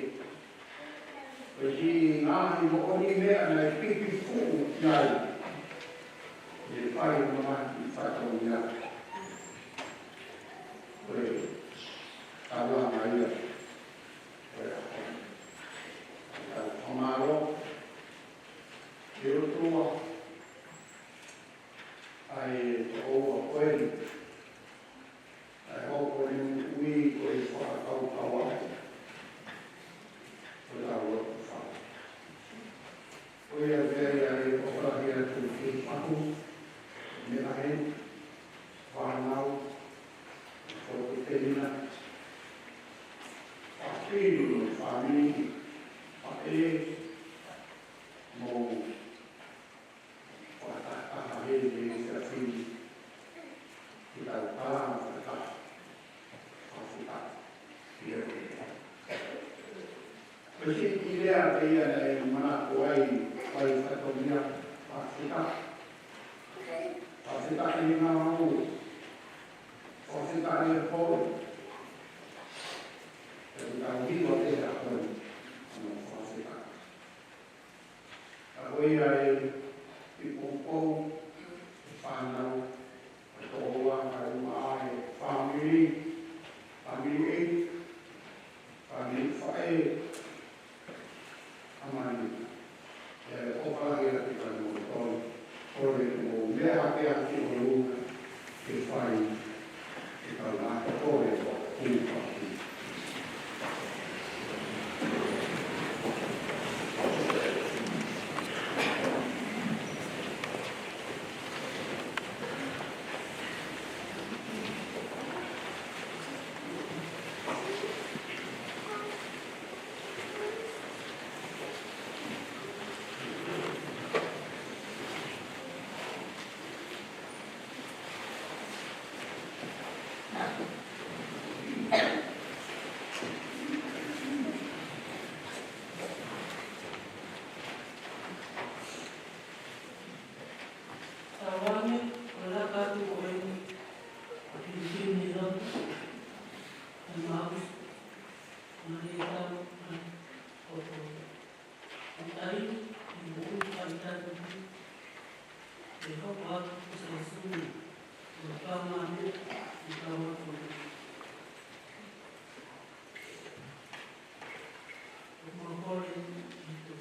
Ko e ngaahi moʻoni meʻa naʻe piki fuʻu ki ai. ʻE fai ʻo mamahi fatongia. Ko e tau langa ia. Ko e tau fakamālō. Ke ʻOtua, ʻa e toʻoua ko eni, ʻa e hoko eni ui ko e fakakaukau ai, ko e tau lotu fai. Ko ia pea ia e ʻofa lahi atu ki he paku, meʻa he, fānau, ko e teina, ʻa Pili mo e fāmili, ʻa e, mo Fakataha he, he, he, he, he, he tau kalanga fakataha. Fakataha. Ia. Ko e siʻi lea pē ia naʻe manako ai, fai fatongia, fakataha. Fakataha ʻi he ngāue. Fakataha ʻi he holi. Ko e tau hiva pē ʻa e holi. Ano fakataha. Ka ko ia e ʻi poupou, e fānau, e toʻoua, kae ʻumaʻā e fāmili, fāmili ʻeiki, fāmili faʻē, ʻa mani, e ʻofa lahi atu ki he kau tonu, ʻo e mo meʻa hake atu ʻo luna, ke fai, ke tau nā ko e kole ʻo e kū paki. Tauange, ʻo laka atu ko eni, ʻo Pilikimi lotu, ʻa Maus, Marieta, ʻa Koto. ʻOku ʻai, ʻi muʻa ʻi tanu, ʻe hoko atu ko Saisu, ʻo panga me, ʻi kawa ko. ʻO makole, ʻi to.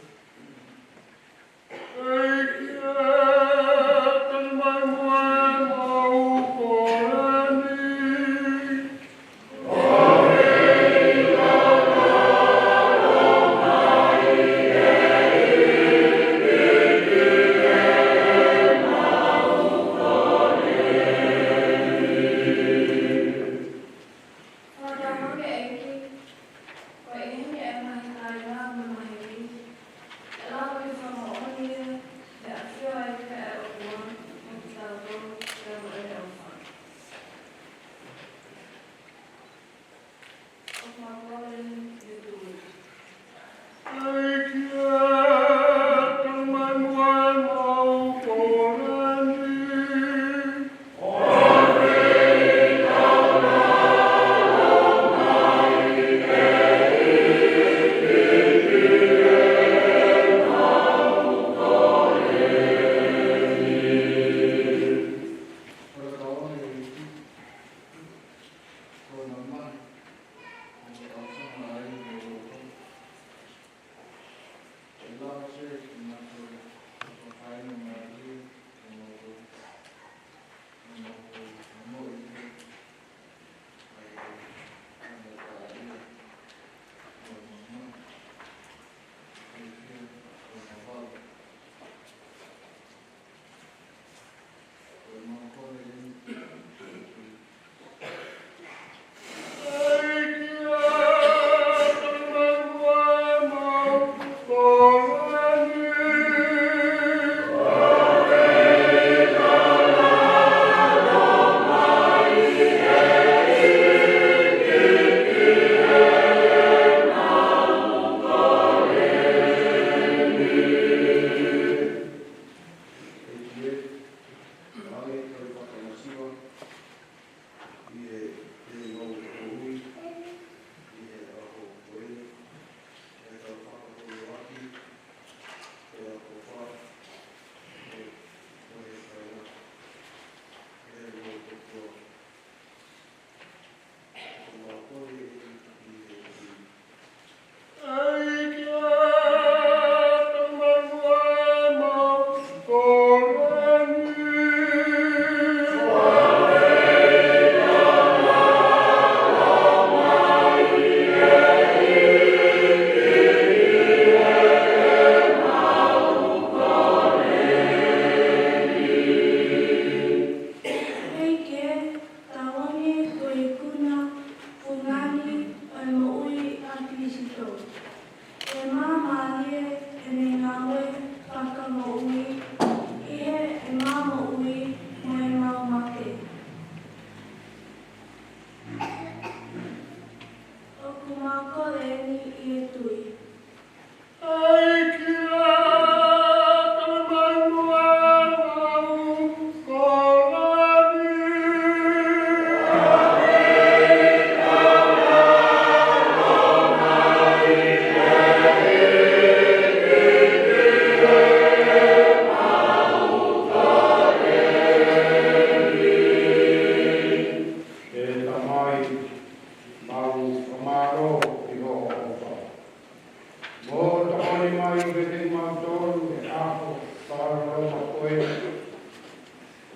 kimautolu he ʻaho fakaloloma ko eni.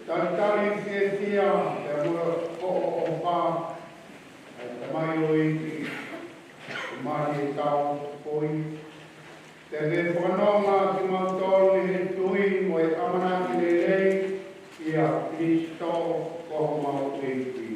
Talitali fiefia pea mo e hoʻohoʻo ʻa e tamaioʻeiki, ʻoku mali e tau ko ia. Pea ke fanongo kimautolu ʻi he tui mo e ʻamanaki lelei ʻia Kalaisi ko homau ʻEiki.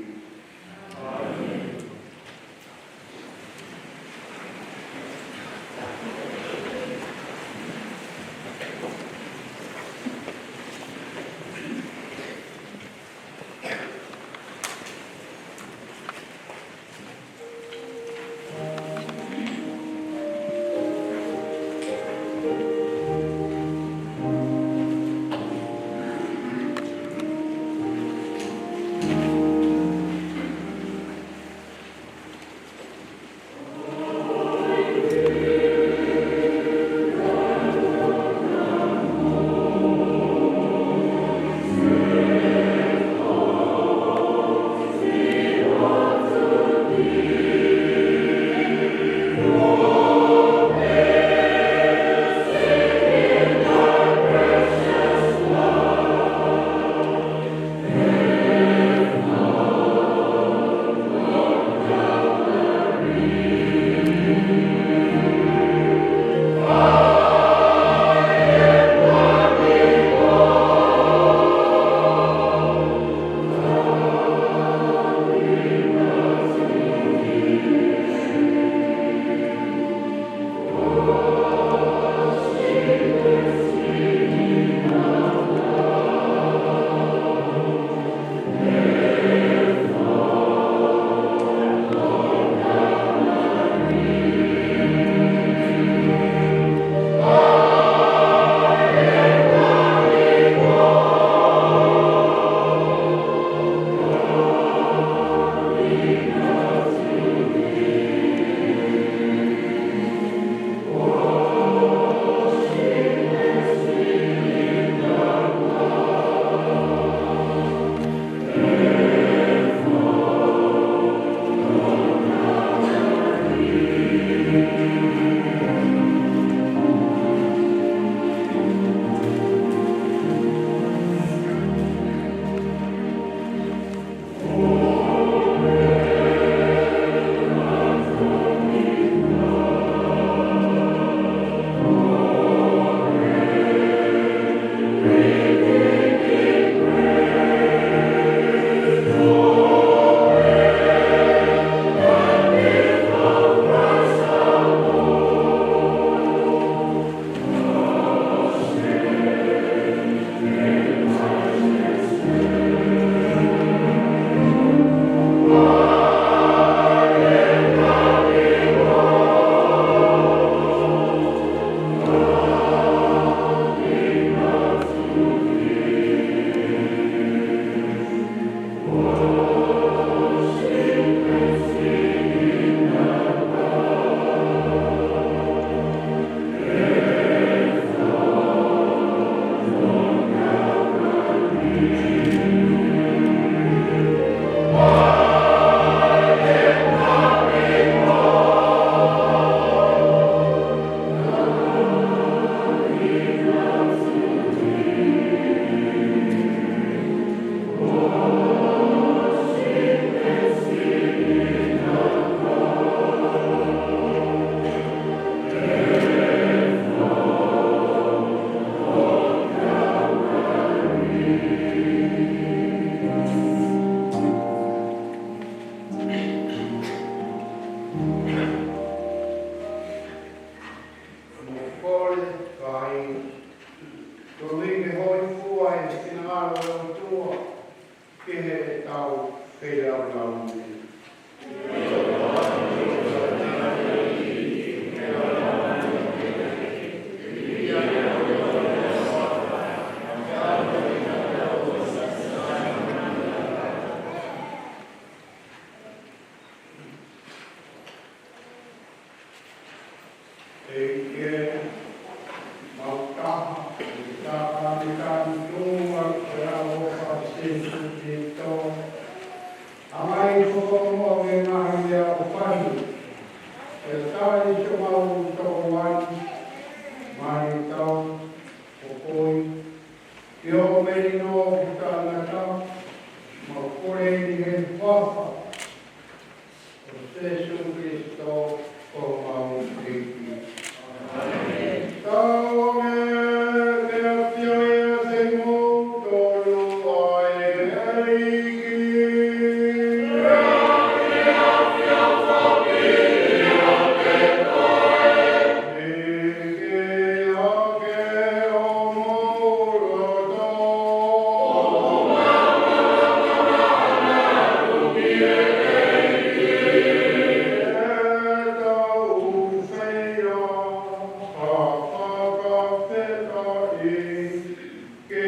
Ke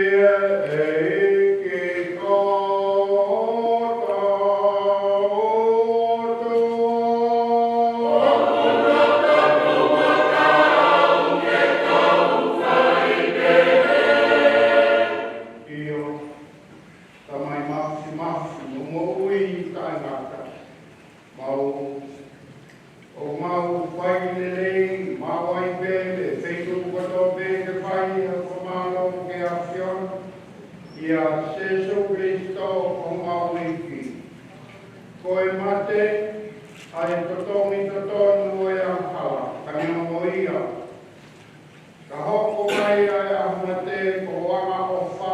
ʻEiki ko hotau ʻOtua. ʻIo, Tamai mafimafi mo moʻui taʻengata, mau ʻoku mau fai lelei, mau ʻai pē, pē feituʻu kotoa pē ke fai ʻa e fakamālō ki he ʻAfiona, ʻia Sīsū Kalaisi ko homau ʻEiki. Ko e mate ʻa e totongi totonu ʻo e angahala, ka neongo ia, ka hoko mai ʻa e ʻaho mate ko e angaʻofa,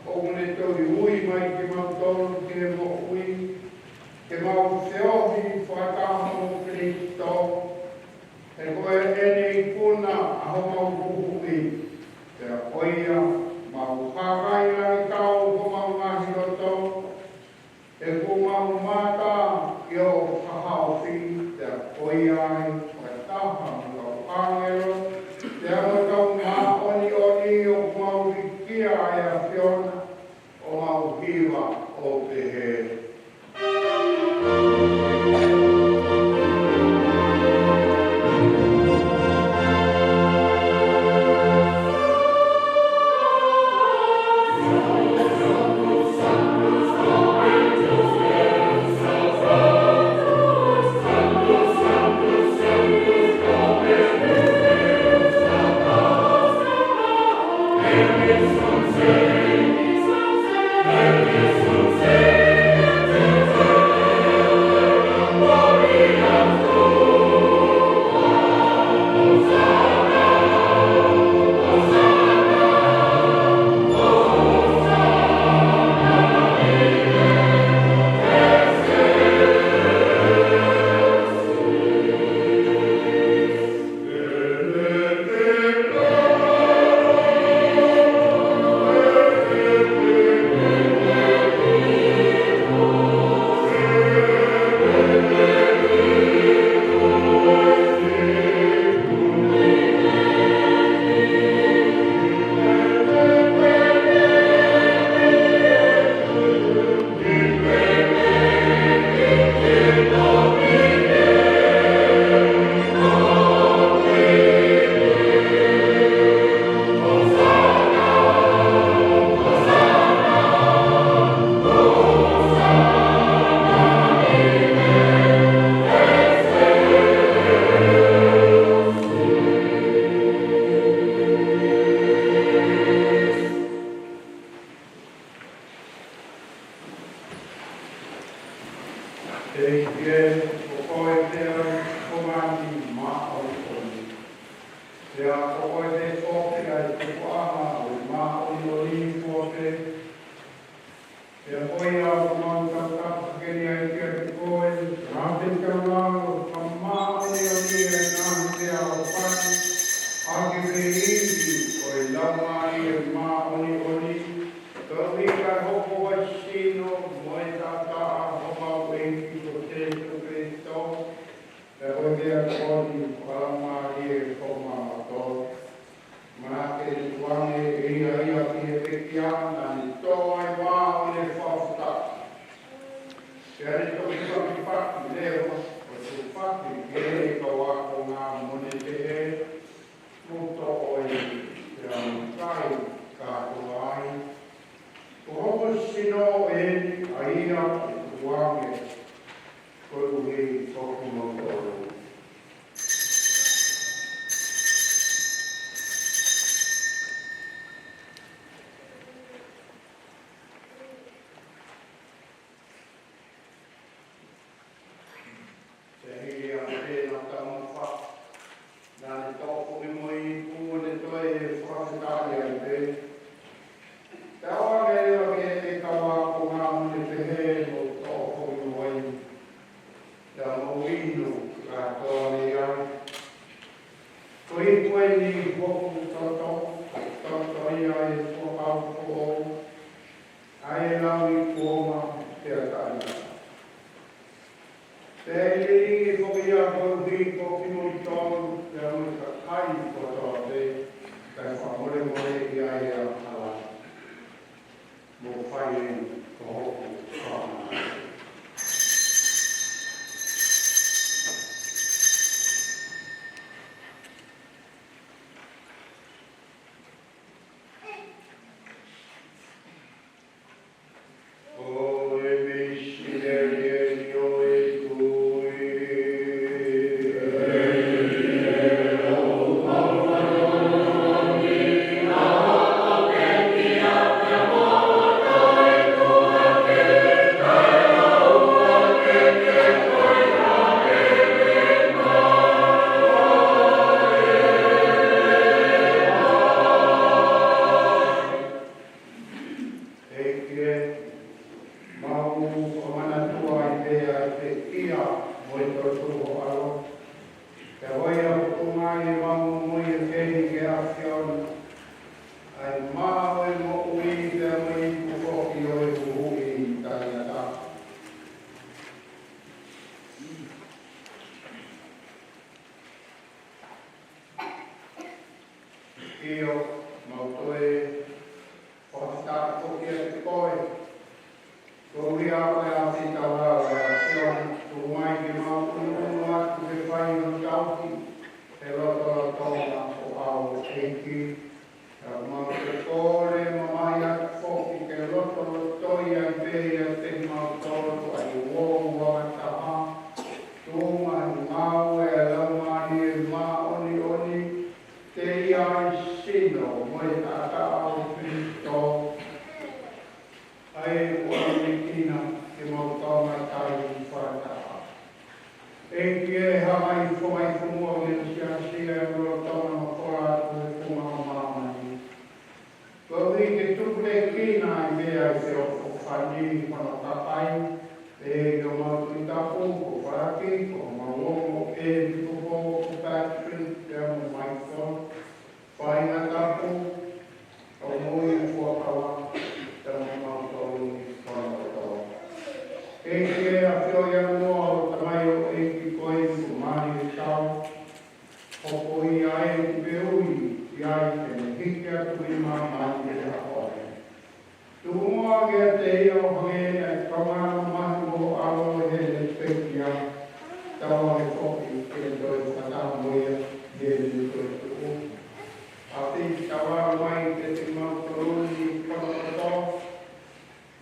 ʻoku ne toe ui mai kimautolu ki he moʻui, ke mau feohi fakataha mo Kalaisi, he ko ʻene ikuna ʻa homau huhuʻi, pea ko ia mau hākai lalitau homau ngaahi loto, he kuo mau mamata ʻi hoʻo fakahaofi, pea ko ia ai, fakataha mo e kau ʻāngelo, pea mo e kau māʻoniʻoni, ʻoku mau vikia ʻa e ʻAfiona, ʻo mau hiva ʻo pehē. ʻEiki, ko koe pē ʻa e Kōviti māʻoniʻoni. Pea ko koe pē foki ʻa e tupuʻanga ʻo e māʻoniʻoni kotoa pē. Pea ko ia ʻoku mau tautapa hake ni ai kiate koe, ʻa e tau lalo, ka māʻoniʻoni ʻa e ngaahi meʻa ʻoku fai, ʻaki pē ʻa e ivi ʻo e Laumālie Māʻoniʻoni, koeʻuhi kae hoko ʻa e sino mo e taʻataʻa ʻo homau ʻEiki ko Sīsū Kalaisi, pea ko e meʻa ko eni ʻoku fakalāngilangiʻia ʻi homau loto. Manako ke tukuange ʻe ia ia ki he pekia, naʻa ne tō ai ʻa e mā ʻo ne fakafetaʻi. Pea ne toki fakafetaʻi leva, ʻo tufaki ki heʻene kau ākonga mo ne pehē, Mou toʻo eni, pea mou kai kātoa ai. Ko hoku sino eni ʻa ia ʻe tukuange koeʻuhi ko kimoutolu. Pea hili ʻa e pena taumafa, naʻa ne toʻo foki mo e ipu, ne toe fakafetaʻi ai pē. Pea ʻoange leva ki heʻene kau ākonga mo ne pehē, Mou toʻo foki mo ia, pea mou inu kātoa mei ai. Ko e ipu eni ʻi hoku toto, ko e toto ia ʻo e fuakava foʻou, ʻa ia ʻe lau ʻi kuonga pea taʻengata. Pea ʻe lilingi foki ia koeʻuhi ko kimoutolu, pea mo e kakai kotoa pē, kae fakamolemole ia Mau toe fakafetaʻi foki kiate koe. Ko ia ko e ʻafio ʻa e ʻAfiona, tuku mai ke mau ʻunuʻunu atu ke fai hono tauhi, he lotolotonga ʻo e ʻEiki. Ka mau toe kole mamahi atu foki ke lotolotoi ai pē ʻiate kimautolu ʻa e uouangataha, tuʻunga ʻi he ngāue ʻa e Laumālie Māʻoniʻoni, ke ʻi ai e sino mo e taʻataʻa ʻo Kalaisi, ʻa ia ʻoku ʻamanekina ke mau taumatai fakataha. ʻEiki ē, hanga ʻi he foaki fonua ʻo e Siasi ʻa e lotolotonga mafola atu he funga ʻo māmani. Koeʻuhi ke tupulekina ʻa e meʻa ʻi he ʻohofi ni ʻa hono kakai, ʻEiki, ʻoku mau tui tapu, ko Falaki, ko homau ongo ʻepisikopo ko Patrick, pea mo Michael, faʻahinga tapu, ʻo e moʻui fuakava, pea mo kimautolu kotoa. ʻEiki ē, ʻafio ʻi muʻa ʻo e tamaioʻeiki ko eni ko Mali Tau, hoko ia ʻEiki pē ʻi ai ke ne hiki atu mei māmani he ʻaho ni. Tuku muʻa kiate ia ʻo hangē ʻa e kaungā mamahi mo e ʻAlo ʻi heʻene pekia, tauange foki ke ne toe fakataha mo ia ʻi heʻene toetuʻu. ʻAfio ʻi he tauange mai kiate kimautolu ni kotoa,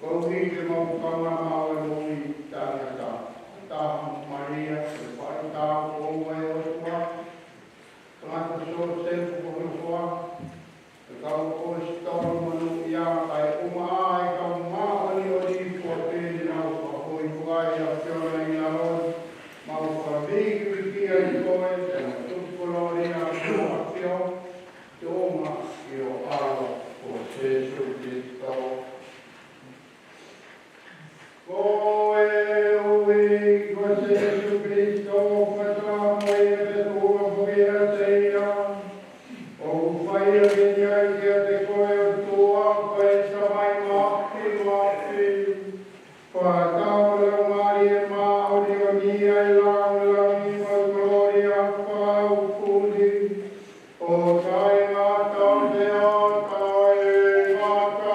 koeʻuhi ke mau kaungā maʻu e moʻui taʻengata. Taha mo Malia, ko e faʻahitaʻu ko ua ʻo e ʻOtua, tangata Siosefa ko hono hoa, e kau ʻaposetolo monūʻia, kae ʻumaʻā e kau māʻoniʻoni kuo pehē ni, mau fakahōifua ʻi he ʻAfiona ʻi lalo, mau fakavīkiviki ai koe, pea mau tuku kolōlia ki ho ʻAfio, tuʻunga ʻi ho ʻAlo ko Sēsū Kalaisi. Koeʻuhi ko Sēsū Kalaisi, fakataha mo ia pea tuʻunga foki ʻiate ia, ʻoku fai ʻaki ʻeni ʻa e ʻEiki kiate koe ʻOtua, ko e Tamai Mafimafi, fakataha mo e Laumālie Māʻoniʻoni, ʻa e lāngilangi mo e kolōlia fakaʻaufuli, ʻo taʻengata pea taʻengata.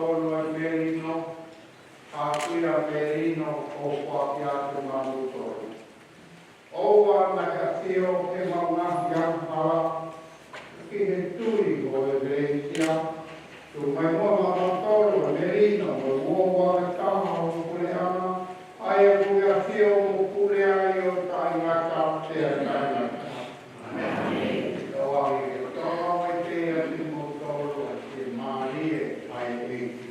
Tolu ʻa e melino, ʻa ia melino ʻoku ʻoatu maʻamoutolu. ʻOua naʻa ke ʻafio he maʻungaʻi angahala ki he tui ʻo e ʻEkalesia. Tuku mai muʻa maʻamoutolu ʻa e melino mo e uouangataha ʻo e puleʻanga, ʻa ia ʻoku ke ʻafio mo pule ai ʻo taʻengata pea taʻengata. ʻĒmeni. Tau ʻai ke tau ʻai ke ʻiate kimoutolu ʻa e fiemālie ʻa e ʻEiki.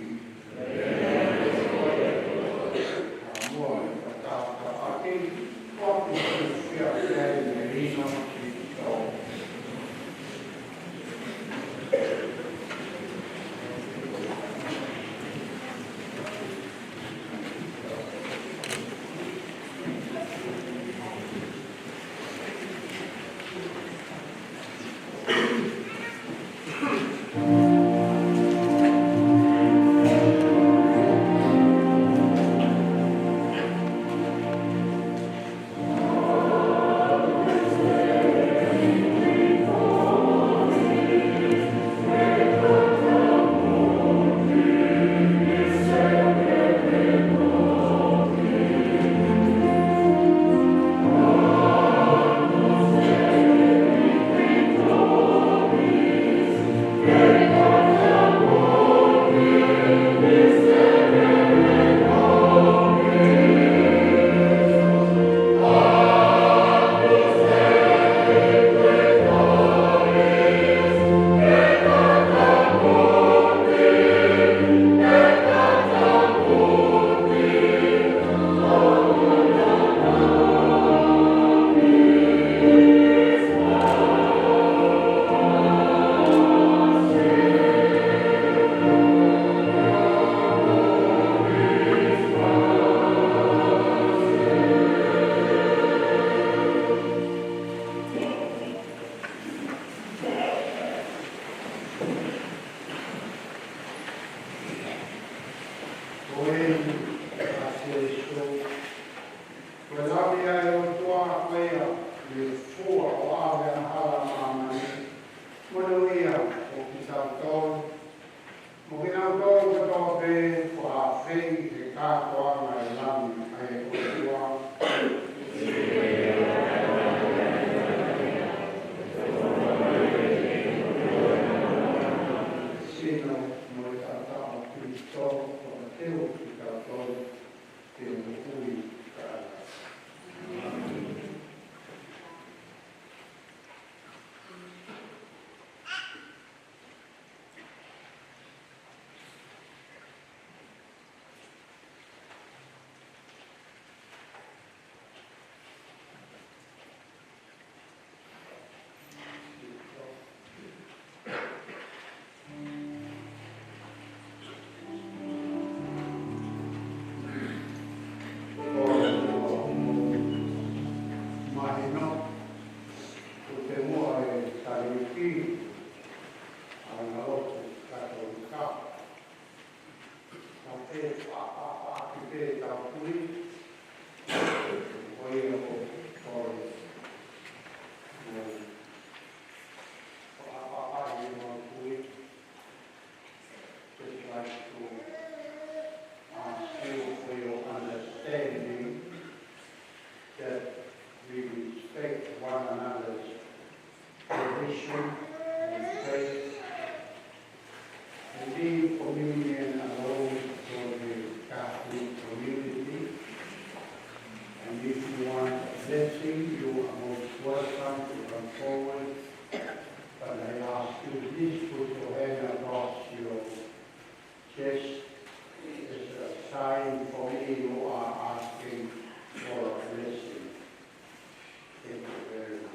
Ko e ʻEiki ʻa Sīsū, ko e Lami ʻa e ʻOtua, ko ia ne fua ʻo ʻave angahala ʻa māmani. Monūʻia ʻo kitautolu, mo kinautolu kotoa pē kuo ʻafeʻi he kātoanga ʻo e Lami ʻa e ʻOtua. Sino mo e taʻataʻa ʻo Kalaisi, ko e teu ʻo kitautolu, te u moʻui taʻengata. Mahino, ko e teunga ʻo e taliki ʻa e ngaahi lotu Katolika. Ka te faʻapaʻapaʻaki pē ʻetau tui, ko ia ʻoku kole. Mo faʻapaʻapaʻi ʻemau tui. Just like to ask you for your understanding that we respect one another's tradition and faith, and in communion alone for the Catholic community. And if you want a blessing, you are most welcome to come forward. But I ask you, please put your hand across your chest as a sign for me you are asking for a blessing. Thank you very much.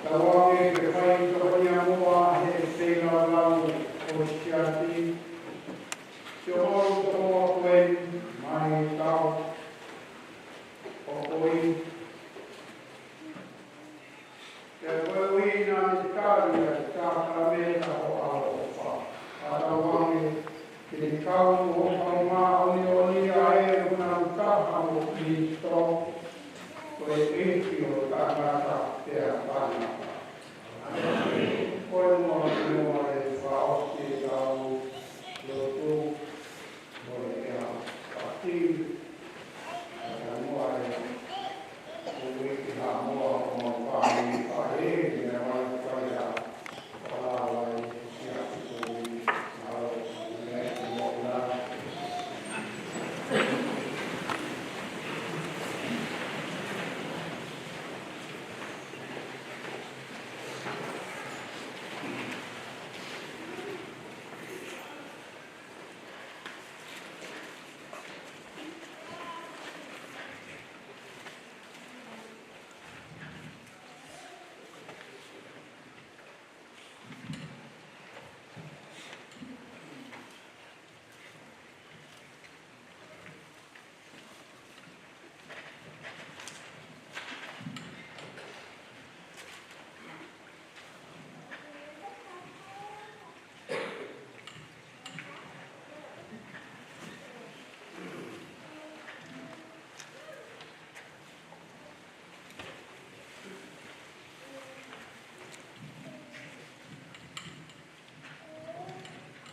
Tauange ke fai tokonia muʻa he feilaulau ʻo e siasi, siʻomou tokoua ko eni mei he kau hokoi. Pea koeʻuhi naʻa ne tali ʻa e sākalamēniti ʻo e ʻaloʻofa. Pea tauange ke ne kau mo e ʻOtua Māʻoniʻoni ʻa ē ʻoku nau taha mo Kalaisi, ko e ʻEiki ʻo tangata pea tangata. Ko e muʻa muʻa e fakaʻosi ʻetau lotu.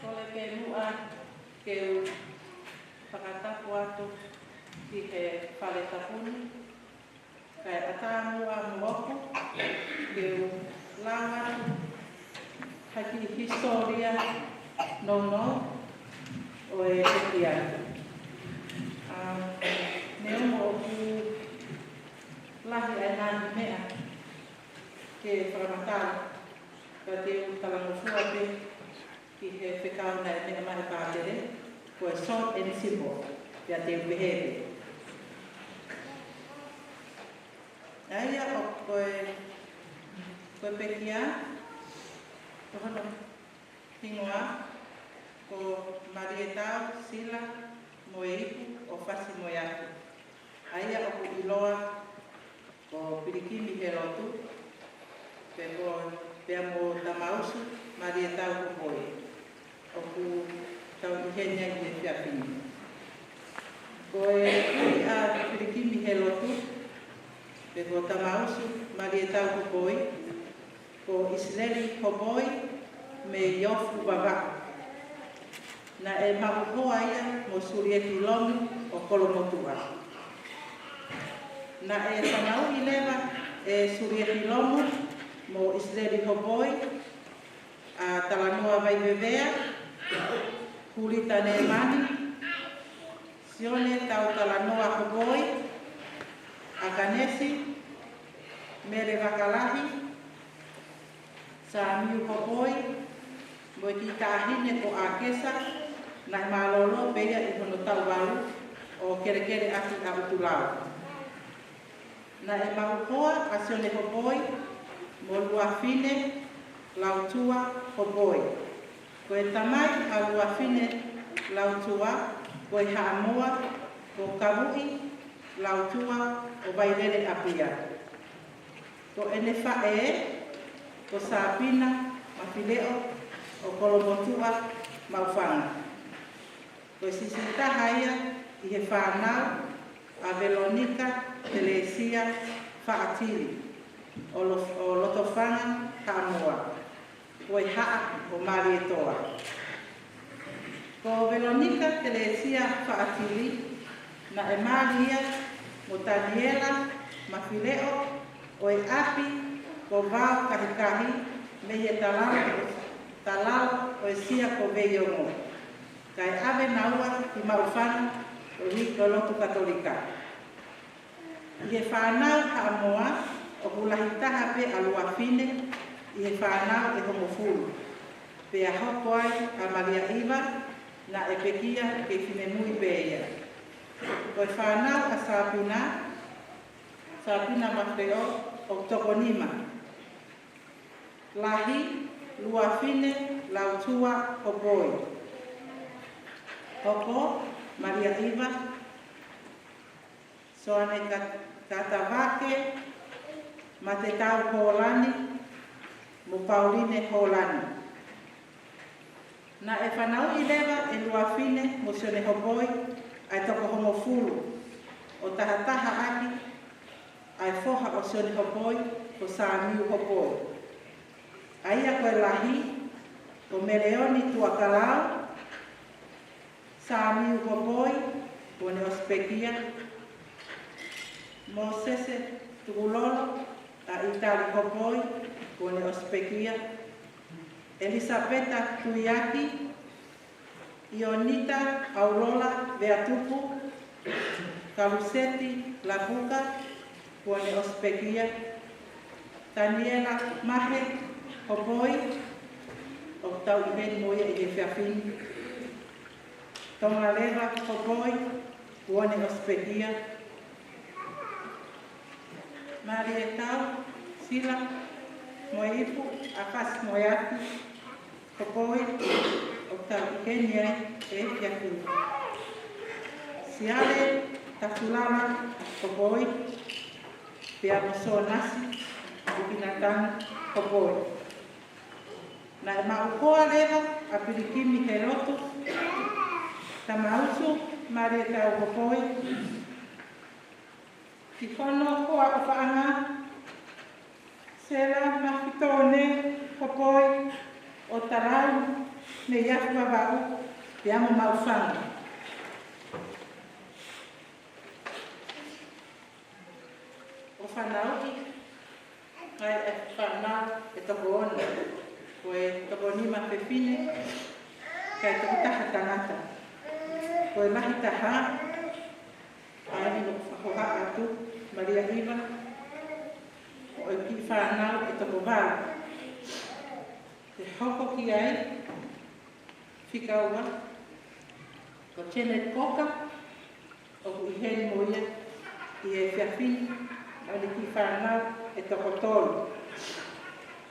Kole ke muʻa ke u fakatapu atu ki he fale tapu ni, kae ʻatā muʻa moʻoku ke u lau atu ha kiʻi hisitōlia nounou ʻo e pekia. ʻA, neongo ʻoku lahi ʻa e ngaahi meʻa ke fakamatala, ka te u talangofua pē ki he fekau naʻe meʻa mai ʻe Pātele, ko e short and simple, pea te u pehē pē. ʻA ia ʻoku, ko e, ko e pekia, ko hono hingoa ko Malietau Sila Moeiku ʻo Fasi Moeaki. ʻA ia ʻoku ʻiloa ko Pilikimi Helotu, pea ko, pea mo Tamausu Malietau Hopoi, ʻoku tau ʻi heni ai he efiafi ni. Ko e ui ʻa Pilikimi Helotu, pea ko Tamausu Malietau Hopoi, ko ʻIsileli Hopoi mei Ofu Vavaʻu. Naʻe maʻu hoa ia mo Sulieti Lomu ʻo Kolomotuʻa. Naʻe fanauʻi leva ʻe Sulieti Lomu mo ʻIsileli Hopoi ʻa Talanoa Vaivevea, Hulita Nemani, Sione Tautalanoa Hopoi, ʻAkanesi, Mele Vakalahi, Samiu Hopoi, mo e kiʻi taʻahine ko ʻAkesa, naʻe mālōlō pē ia ʻi hono taʻu valu ʻo kelekele ʻaki ʻa ʻUtulau. Naʻe maʻu hoa ʻa Sione Hopoi mo Luafine Lautua Hopoi. Ko e tamai ʻa Luafine Lautua ko e Haʻamoa, ko Kavuʻi Lautua ʻo Vailele ʻApia. Ko ʻene faʻē ko Sapina Mafileʻo ʻo Kolomotuʻa Maʻufanga. Ko e siʻisiʻi taha ia ʻi he fānau ʻa Velonika Telesia Faʻatili ʻo Lo-, ʻo Lotofanga, Haʻamoa, ko e haʻa ʻo Malietoa. Ko Velonika Telesia Faʻatili naʻe mali ia mo Taniela Mafileʻo ʻo e ʻapi ko Vaokahikahi mei he talalo, talalo ʻo e sia ko Veiongo. Kae ʻave naua ki Maʻufanga koeʻuhi ko e lotu Katolika. ʻI he fānau Haʻamoa, ʻoku lahi taha pē ʻa Luafine ʻi he fānau ʻe hongofulu. Pea hoko ai ʻa Malia ʻIva, naʻe pekia kei finemui pē ia. Ko e fānau ʻa Sapina, Sapina Mafeo ʻoku toko nima. Lahi, Luafine Lautua Hopoi. Hoko, Malia ʻIva, Soane Ka-, Katavake, Matetau Hōlani, mo Pauline Hōlani. Naʻe fanauʻi leva ʻe Luafine mo Sione Hopoi ʻa e toko hongofulu, ʻo tahataha ʻaki ʻa e foha ʻo Sione Hopoi, ko Sāmiu Hopoi. ʻA ia ko e lahi, ko Meleoni Tuakalau, Sāmiu Hopoi, kuo ne ʻosi pekia. Mōsese Tukulolo, ʻa ʻItali Hopoi, kuo ne ʻosi pekia. ʻElisapeta Tuiaki, ʻIonita ʻAulola Veatupu, Kaluseti Lapuka, kuo ne ʻosi pekia. Taniela Mahe Hopoi, ʻoku tau ʻi heni mo ia ʻi he efiafi ni. Tongaleva Hopoi, kuo ne ʻosi pekia. Malietau Sila Moeipu, ʻAfasi Moeaki Hopoi, ʻoku tau ʻi heni ai ʻi he efiafi ni. Siale Tatulala Hopoi, pea mo Sōnasi Ukinatani Hopoi. Naʻe maʻu koa leva ʻa Pilikimi Helotu Tamausu Malietau Hopoi ki hono hoa ʻofaʻanga, Sela Mafitone Hopoi, ʻo Talau mei Afi Vavaʻu, pea mo Maʻufanga. ʻO fanauʻi ai ʻa e fānau ʻe toko ono, ko e toko nima fefine, kae toko taha tangata. Ko e lahi taha, ʻa eni ʻoku fakahohaʻa atu, Malia ʻIva, ko e kiʻi fānau ʻe toko valu. Ke hoko ki ai, fika ua, ko Janet Coker, ʻoku ʻi heni mo ia ʻi he efiafi ni, ʻa eni kiʻi fānau ʻe toko tolu.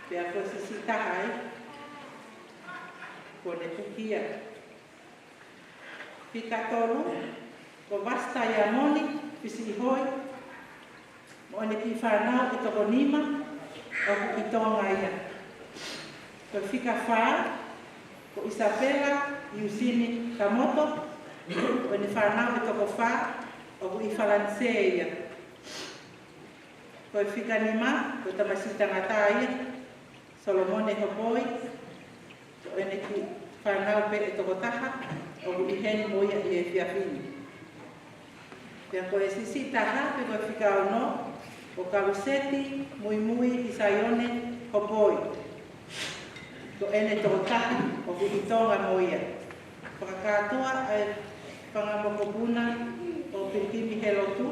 Pea ko e siʻisiʻi taha ai, kuo ne pekia. Fika tolu, ko Vasi Taiamoni Fisiʻihoi, mo ʻene kiʻi fānau ʻe toko nima, ʻoku ʻi Tonga ia. Ko e fika fā, ko ʻIsapela Iusini Kamoto, mo ʻene fānau ʻe toko fā, ʻoku ʻi Falanisē ia. Ko e fika nima, ko e tamasiʻi tangata ia, Solomone Hopoi, ko ʻene kiʻi fānau pē ʻe toko taha, ʻoku ʻi heni mo ia ʻi he efiafi ni. Pea ko e siʻisiʻi taha, pe ko e fika ono, ko Kaluseti Muimui ʻIsaione Hopoi, ko ʻene toko taha, ʻoku ʻi Tonga mo ia. Fakakātoa ʻa e fanga mokopuna ʻo Pilikimi Helotu,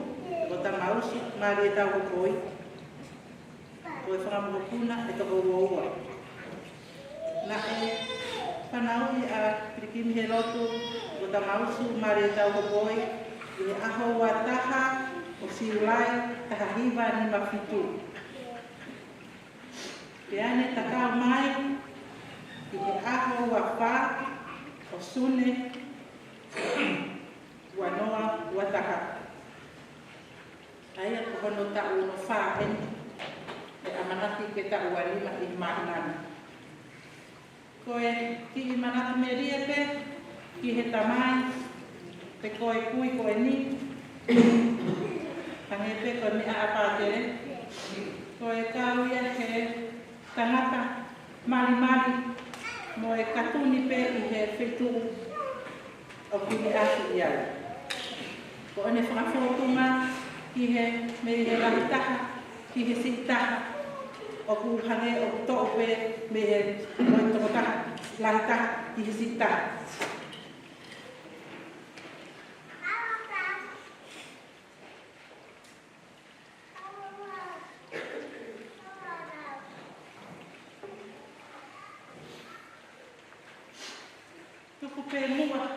ko Tamausu Malietau Hopoi, ko e fanga mokopuna ʻe toko uaua. Naʻe fanauʻi ʻa Pilikimi Helotu mo Tamausu Malietau Hopoi ʻi he ʻaho ua taha ʻo Siulai taha hiva nima fitu. Pea ne tatau mai ʻi he ʻaho ua fā ʻo Sune ua noa ua taha. ʻA ia ko hono taʻu hono fā eni, ʻe ʻamanaki ke taʻu ua nima ʻi māhina ni. Ko e kiʻi manatu melie pē ki he tamai, pe ko e kui ko eni, hangē pē ko e meʻa ʻa Pātele, ko e kau ia he tangata malimali mo e katuni pē ʻi he feituʻu ʻoku ne ʻasi ai. Ko ʻene fakafōtunga ki he, mei he lahi taha ki he siʻi taha, ʻoku hangē ʻoku toʻo pē mei he, mei he toko taha, lahi taha ki he siʻi taha. Tuku pē muʻa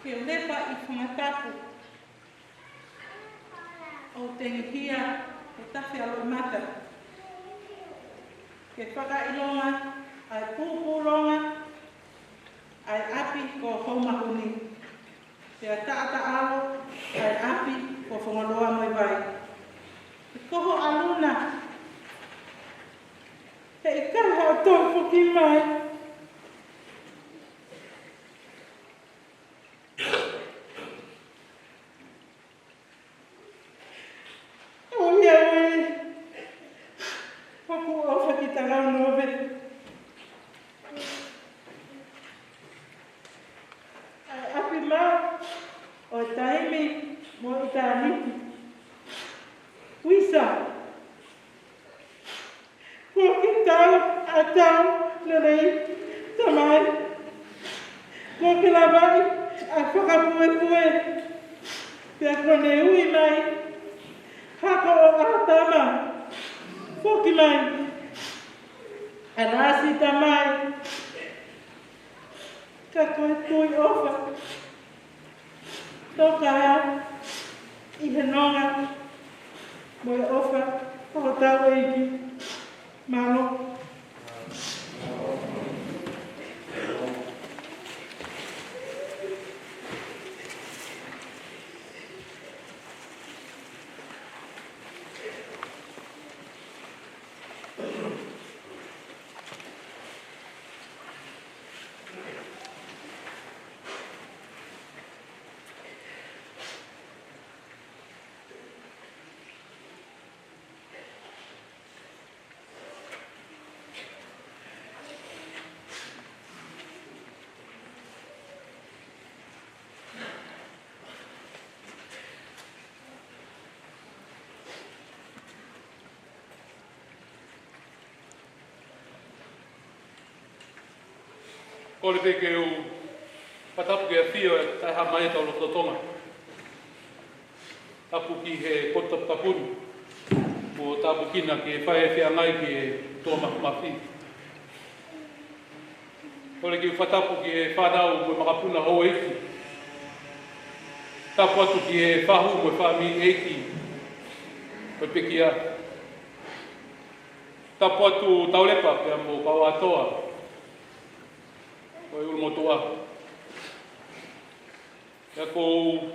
ke u lepa ʻi Fangatapu. ʻOku ou tengihia ʻo tafe ʻa loʻimata ke fakaʻilonga ʻa e pūpūlonga ʻa e ʻapi ko Houmahuni, pea taʻataʻalo ʻa e ʻapi ko Fongoloa mo e Vai. He ko ho ʻalu na, heʻikai haʻo toe foki mai. ʻOiauē, ʻoku ou fakatauange ʻa e ʻapi maʻa ʻo e taimi mo ʻitāniti. Uisa, kuo ke tau ʻa tau lelei, Tamai. Kuo ke lavaʻi ʻa e fakapuepue, pea kuo ne ui mai hako ʻo ʻĀtama, foki mai. ʻAlā siʻi Tamai, ka ko e tuʻi ʻofa, toka ʻi he nonga mo e ʻofa ʻo hotau ʻEiki. Mālō. Kole pē ke u fakatapu ki he ʻafio ʻa e Taʻehāmai ʻa e Tau Loto Tonga. Tapu ki he Potu Tapu Tapuni, mo tāpuekina ke fai e feʻangai ki he ʻOtua Māfimafi. Kole ke u fakatapu ki he fānau mo e makapuna houʻeiki. Tapu atu ki he fahu mo e fāmili ʻeiki ʻo e pekia. Tapu atu Taulepa pea mo Kauatoa ʻo e ʻulumotuʻa. Pea ʻoku ou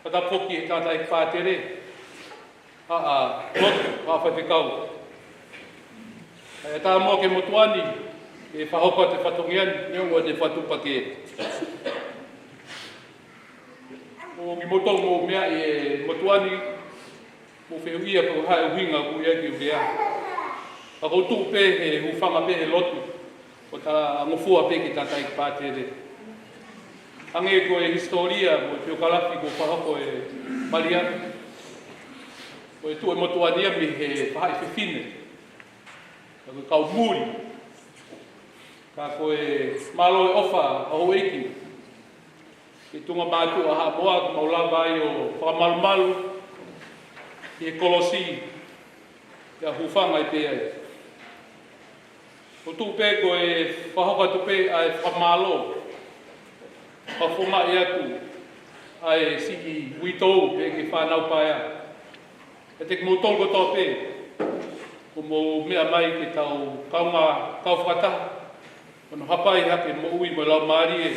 fakatapu foki ki he tangataʻeiki pātele, ʻa, ʻa, lotu, ʻa, faifekau. ʻE tā mo ke motuʻa ni, ʻe fakahoko atu e fatongia ni, neongo ʻene fakatuʻupakē. ʻOku mou tau mou meaʻi e motuʻa ni, mou fehuʻia pe ko e hā e ʻuhinga ʻoku ʻi ai e kiʻi lea. Ka ʻoku ou tuʻu pē he hūfanga pē he lotu, ʻo talangofua pē ki he tangataʻeiki pātele. Hangē ko e hisitōlia mo e piokalafi kuo fakahoko ʻe Malia, ko e tuʻu e motuʻa ni ia mei he faʻahi fefine, ka ko e kau muli. Ka ko e mālō e ʻofa ʻa houʻeiki ki he tuʻunga mātuʻa Haʻamoa, kuo mau lava ai ʻo fakamalumalu ʻi he kolosi, pea hūfanga ai pē ai. ʻOku ou tuʻu pē ko e fakahoko atu pē ʻa e fakamālō, fakafofongaʻi atu ʻa e siʻi uitou pea ki he fānau paea. Pea kiate kimoutolu kotoa pē, kuo mou meʻa mai ke tau kaungā kau fakataha, ʻo ne hapai hake e moʻui mo e laumālie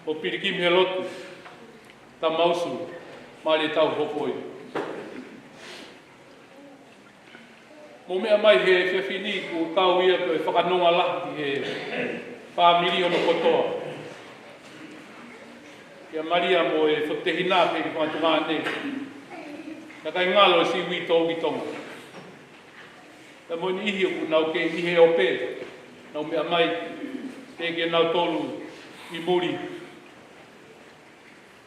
ʻo pilikimi he lotu, tama usu, mālie tau hoko ia. Mou meʻa mai he efiafi ni kuo kau ia ko e fakanonga lahi ki he fāmili hono kotoa. Kia Malia mo e fotehina pea ki he fanga tuongaʻane. Naʻe ʻikai ngalo e siʻi uitou ki Tonga. Pea mo e niʻihi ʻoku nau kei ʻi he ope, nau meʻa mai, pea kia nautolu ʻi muli.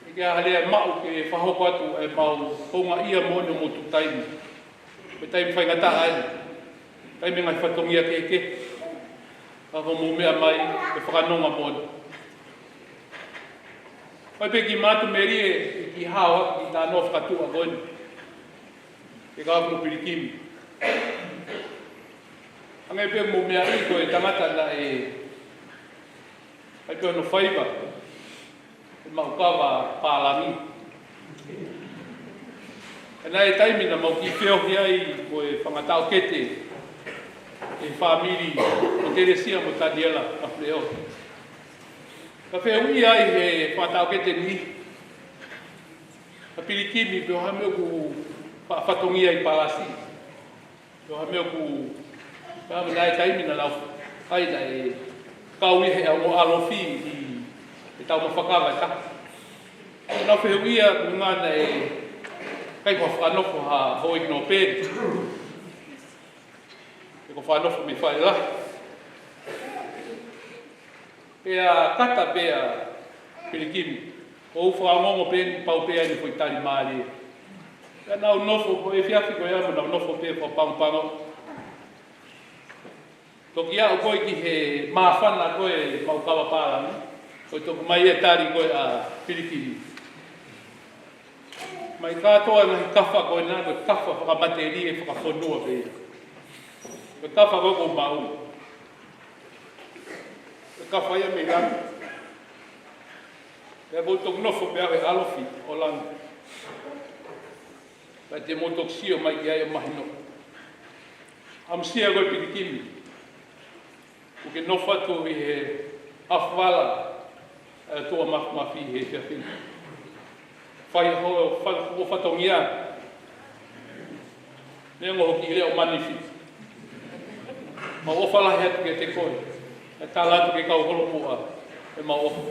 ʻIkai ha lea ʻe maʻu ke fakahoko atu ʻemau houngaʻia moʻoni ʻo mou tuʻu taimi. Ko e taimi faingataʻa eni. Taimi e ngaahi fatongia kehekehe. Ka ko hoʻomou meʻa mai, ko e fakanonga moʻoni. Ko e pē kiʻi manatu melie, ʻi he kiʻi hao hake ki he talanoa fakatuʻa ko eni. Ke kau mo pilikimi. Hangē pē mou meaʻi ko e tangata naʻe ʻai pē hono faiva, ʻe maʻu kava pālangi. Naʻe ʻi ai e taimi naʻa mau kiʻi feohi ai mo e fanga taʻokete ʻi he fāmili ʻo Telesia mo Taniela Kafuleʻohi. Naʻe fehuʻi ai ʻe he fanga taʻokete ni ʻa Pilikimi pe ko e hā e meʻa ʻoku fatongia ʻi palasi. Ko e hā e meʻa ʻoku, naʻe ʻi ai e taimi naʻa nau, ʻa ia naʻe kau ia he ongo ʻalofi ʻi he taumafa kava ʻe taha. Naʻa nau fehuʻia, ko e ʻuhinga naʻe ʻikai ko ha fakanofo ha houʻeiki nōpele. He ko e fakanofo mei faʻē lahi. Pea kata pē ʻa Pilikimi, ʻo fakaongoongo pē ʻeni pau pē ʻa ʻene foʻi tali mālie. Pea nau nofo, ko e efiafi ko ia mo nau nofo pē fakapangopango. Toki aʻu ko ē ki he māfana ko ē ʻemau kava pālangi, ko e toki ʻomai e tali ko ē ʻa Pilikimi. Mai kātoa e ngaahi kafa ko ena, ko e kafa fakamatelie fakafonua pē ia. Ko e kafa ko ē ʻoku ou maʻu, ko e kafa ia mei langi. Pea ʻoku ou toki nofo pē au he ʻalofi ʻo langi. Pea te mou toki sio mai ki ai ʻo mahino. ʻAmusia ko ē Pilikimi, ʻoku ke nofo atu ʻi he ʻaofivala ʻa e ʻOtua Māfimafi he efiafi ni. Fai hoʻo fa-, hoʻo fatongia. Neongo hoʻo kiʻi leʻo manifi, mau ʻofa lahi atu kiate koe. ʻE tala atu ki he kau holomuʻa ʻemau ʻofa.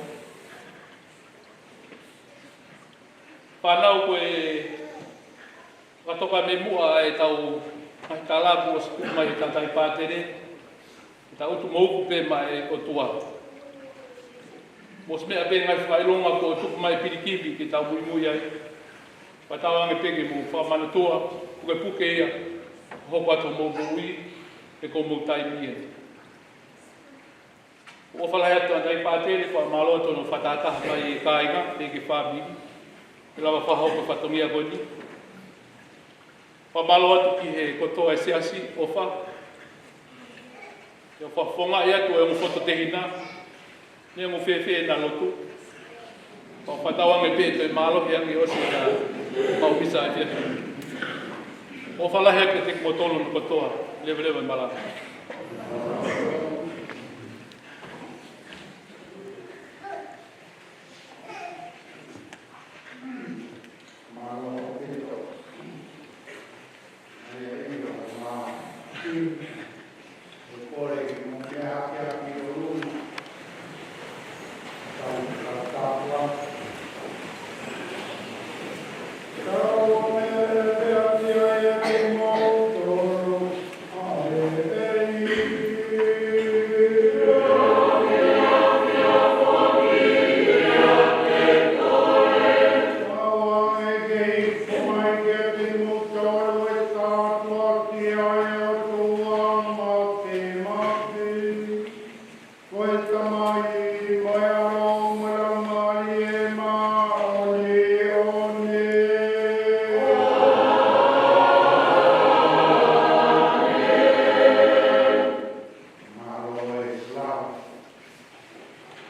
Fānau, ko e fakatoka mei muʻa ʻetau ngaahi tala kuo ʻosi tuku mai ʻe he tangataʻi pātele, ke tau tuʻu mo uku pē maʻa e ʻOtua. Mou ʻosi meʻa pē ngaahi fakaʻilonga kuo tuku mai ʻe Pilikimi ke tau muimui ai. Fakatauange pē ke mou fakamanatua, pukepuke ia, hoko atu homou moʻui, he ko homou taimi eni. ʻOfa lahi atu ʻa e tangataʻi pātele, fakamālō atu hono fakatahataha mai e kāinga, pea ki he fāmili, ke lava fakahoko e fatongia ko eni. Fakamālō atu ki he kotoa e siasi, ʻofa. Ke fakafofongaʻi atu e ongo fototehina, neongo fēfē ʻena lotu. Fakatauange pē ʻe toe mālohi ange ʻosi ʻena maʻu misa ʻi he efiafi ni. ʻOfa lahi atu kiate kimoutolu hono kotoa, leveleva e malanga. Mālō e lava.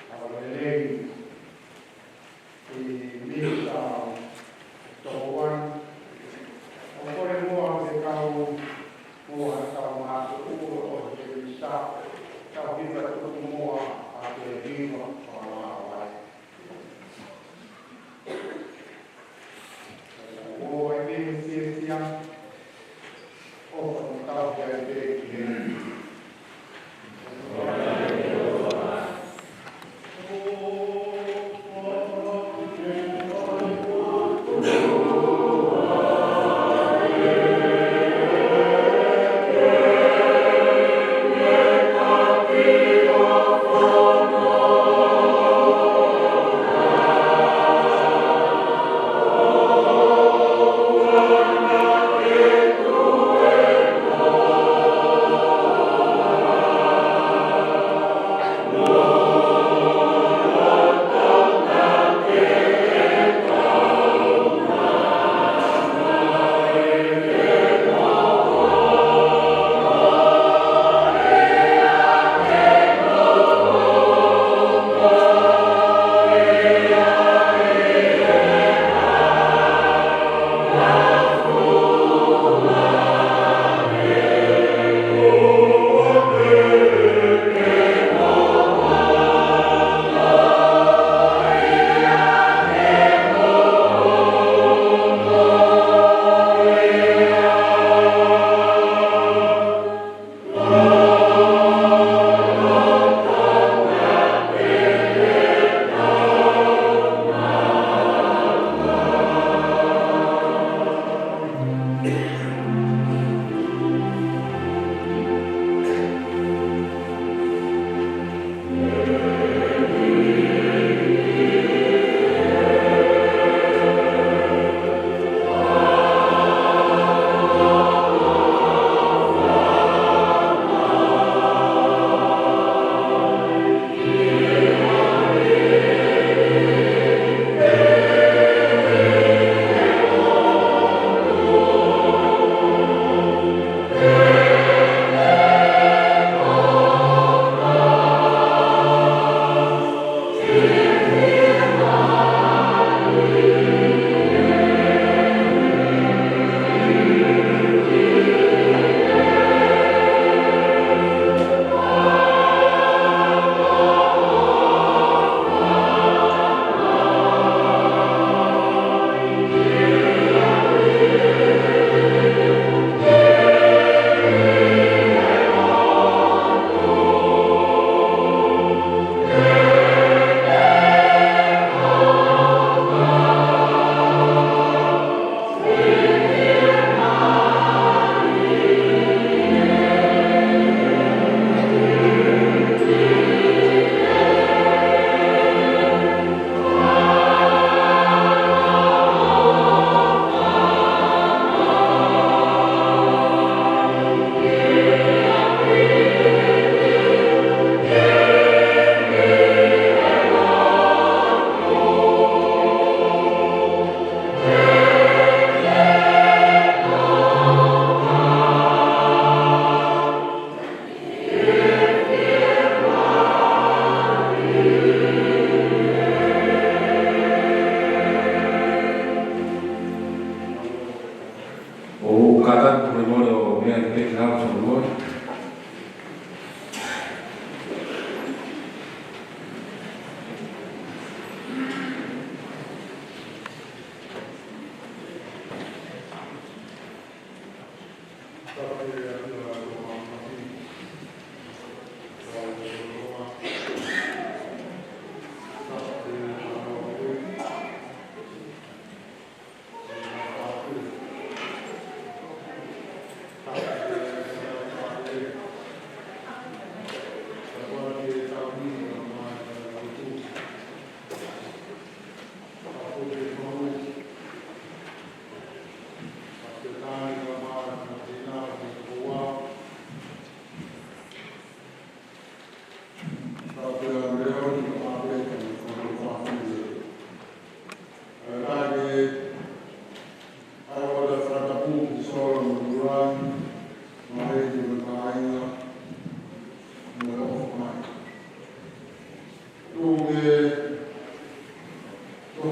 Ka ʻoku lelei e misa ʻo e toko ua. ʻOku kole muʻa ke tau, muʻa tau mātuʻu ʻo e misa, tau hiva tuku muʻa ʻa e hiva ʻo e ʻaho.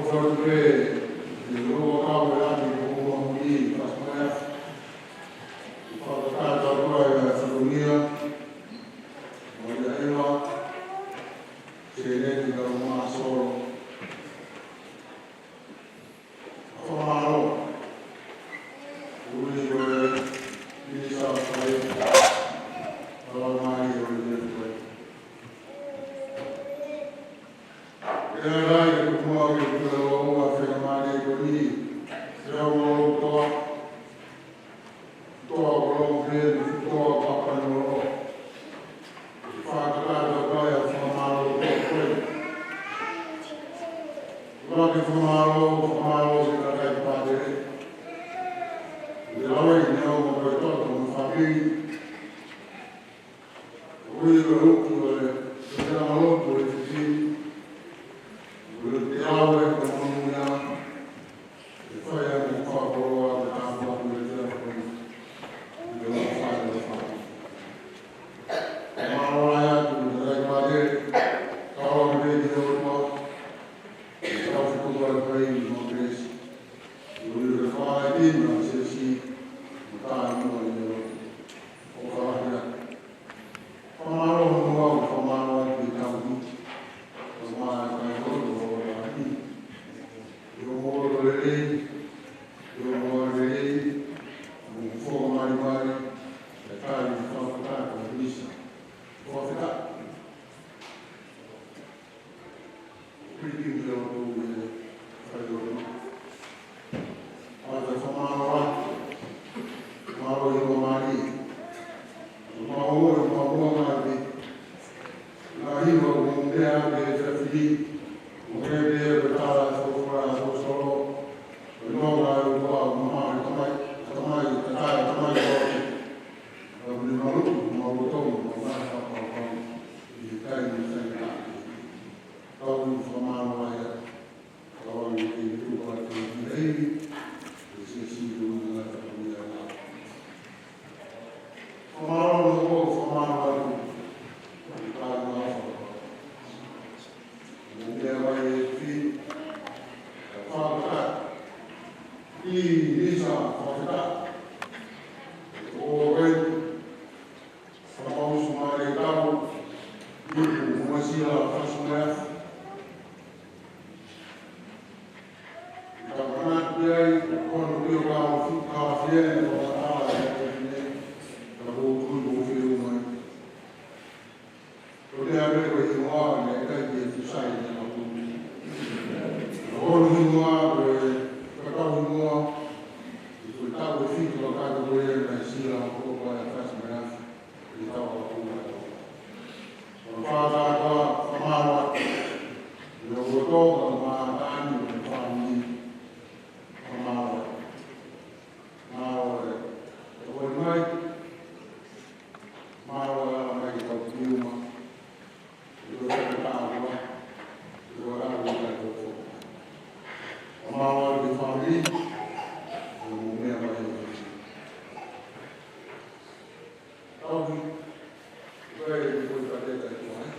Fatu pē, ʻi he lua kau e lani ko ua mui, fatu mai a. Fakataha kotoa e Fatunia, mo ia ʻEva, Seneti ka Masolo. Fakamālō. Ui ko e Minisitā Fai. Fakamālō ʻi he ui ko e. ʻE ʻai ke kumua ke kula loa ua fenga mālie ko ni. Fea ua loa toa. Toa ko loa pē, toa papa ni loa. Fakataha kotoa e fakamālō ko e. Ua ke fakamālō, fakamālō ki he kakai pātele. ʻE lava ʻi he ʻao mo e toto mo e fāmili. Ui ko e uki ʻo e, ko e tama lotu ʻo e fifili. Ko e te awe ko e monuia. ʻE fai ʻa e fakakoloa ko e tāpuaki ʻo e te awe. Ko e fai ʻo e fai. Mālō ai atu, ʻe tai mate, kawa me pē ki ʻOtua. ʻE tau fitu kala pai ni mo Kelesi. Ui ko e fai tina, sesi, mo tai mo i ʻOtua. ʻO ka lahi atu. Fakamālō hono au, fakamālō atu ki he tauhi. Fakamālō atu ki he tauhi. ʻI hoʻomou loto lelei, ʻi hoʻomou ʻalu lelei, mo e foʻi malimali, ʻe tali fakataha ko e misa. Fakataha. Piki ki he lotu ʻi he fai lotu. ʻA e fakamālō atu. Mālō ʻi hoʻo mali. Mālō ʻi hoʻo mali. Ngaahi ʻo mea ʻa e fili. Mo e pē ʻa e tala ʻa e folofola ʻa e ʻapositolo. Ko e nonga ʻa e ʻOtua ʻo maha ʻa e tamai, ʻa e tamai, ʻa e tamai ʻo e. Ka muli malu, malu tonu, mo ngaahi fakapapau. ʻI he taimi sai ʻa e. Kau ʻi fakamālō ai atu. Kau ange ki he tuʻu atu ki he ivi. ʻE Sīsū ʻi he ʻuhinga ʻa e fakamālō ai. Fakamālō atu, fakamālō atu. Fakamālō atu. Mo e meʻa mai e fi. Fakataha. ʻI he misa fakataha. ʻO wai. Fakamālō atu mo e tau. ʻI he kumu mo e sila fasi mai. Ka manatu pē ai, ko hono pio ka o fi-, ka o fie, ko hono ala e te fine, ka ko tui ko fie umai. Ko te ame ko i hoa, ne kai ke tu sai ne ka puni. Ko hono i hoa, ko e, ka tau i hoa, i ko tau e fitu ka ka ko e na sila ko ko e fasi mai. ʻI he tau ʻa e kula. ʻO fakataha fakamālō atu. ʻI he ʻoto ka mātani ʻo e fāmili. Fakamālō atu. Mālō e. ʻE kole mai. Mālō e ala mai ke tau piuma. ʻI he fakataha. ʻI he fakataha. Mālō e fāmili. ʻO mea mai. Tauhi, ʻoku ʻi ai e foʻi kateka ʻi tuai,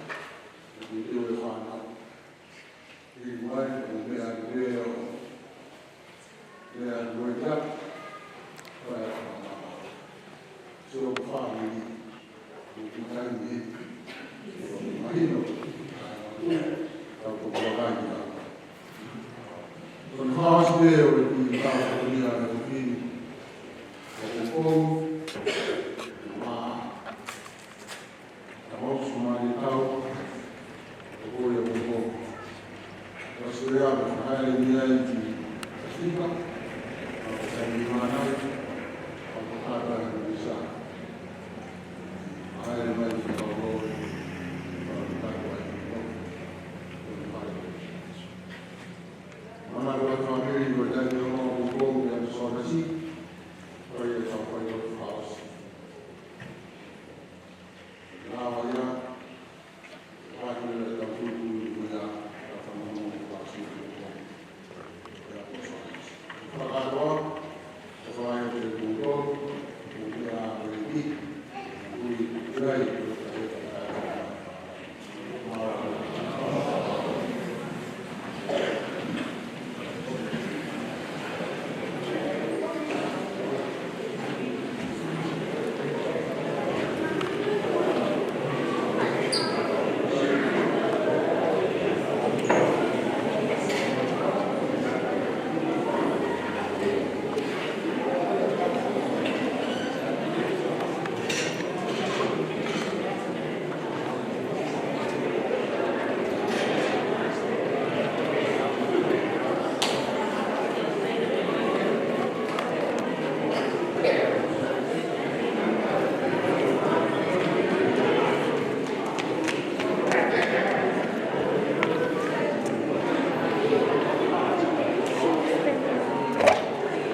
ʻoku ʻi ai e fānau. ʻI muʻa ʻoku meʻa atu pē ʻo, meʻa atu ʻo ia, ʻo ia. So, fāmili, ʻoku ʻi ai ni, ʻo mahino, ʻa, ʻa, ʻa, ʻa, ʻa, Ko e fāmili ʻo e kui ka ko ia e kui. Ko e kou. Ma. Ka mau sumani tau. Ko ia ko kou. Ko Suria ko Haere ni ai ki Pasifika. Ko Saimana. Ko Tata ni Sa. Haere mai ki Pauloi. Ko Tata ni Sa. Mana ko e fāmili ko e tani o mau ko ko ia ko Sōnasi. Ko ia tau kai ko Fausi. Nā wai ia. Wai ko ia tau kuku ko ia. Tau whanamu ko Fausi ko ko. Ia ko Sōnasi. Fakatoa.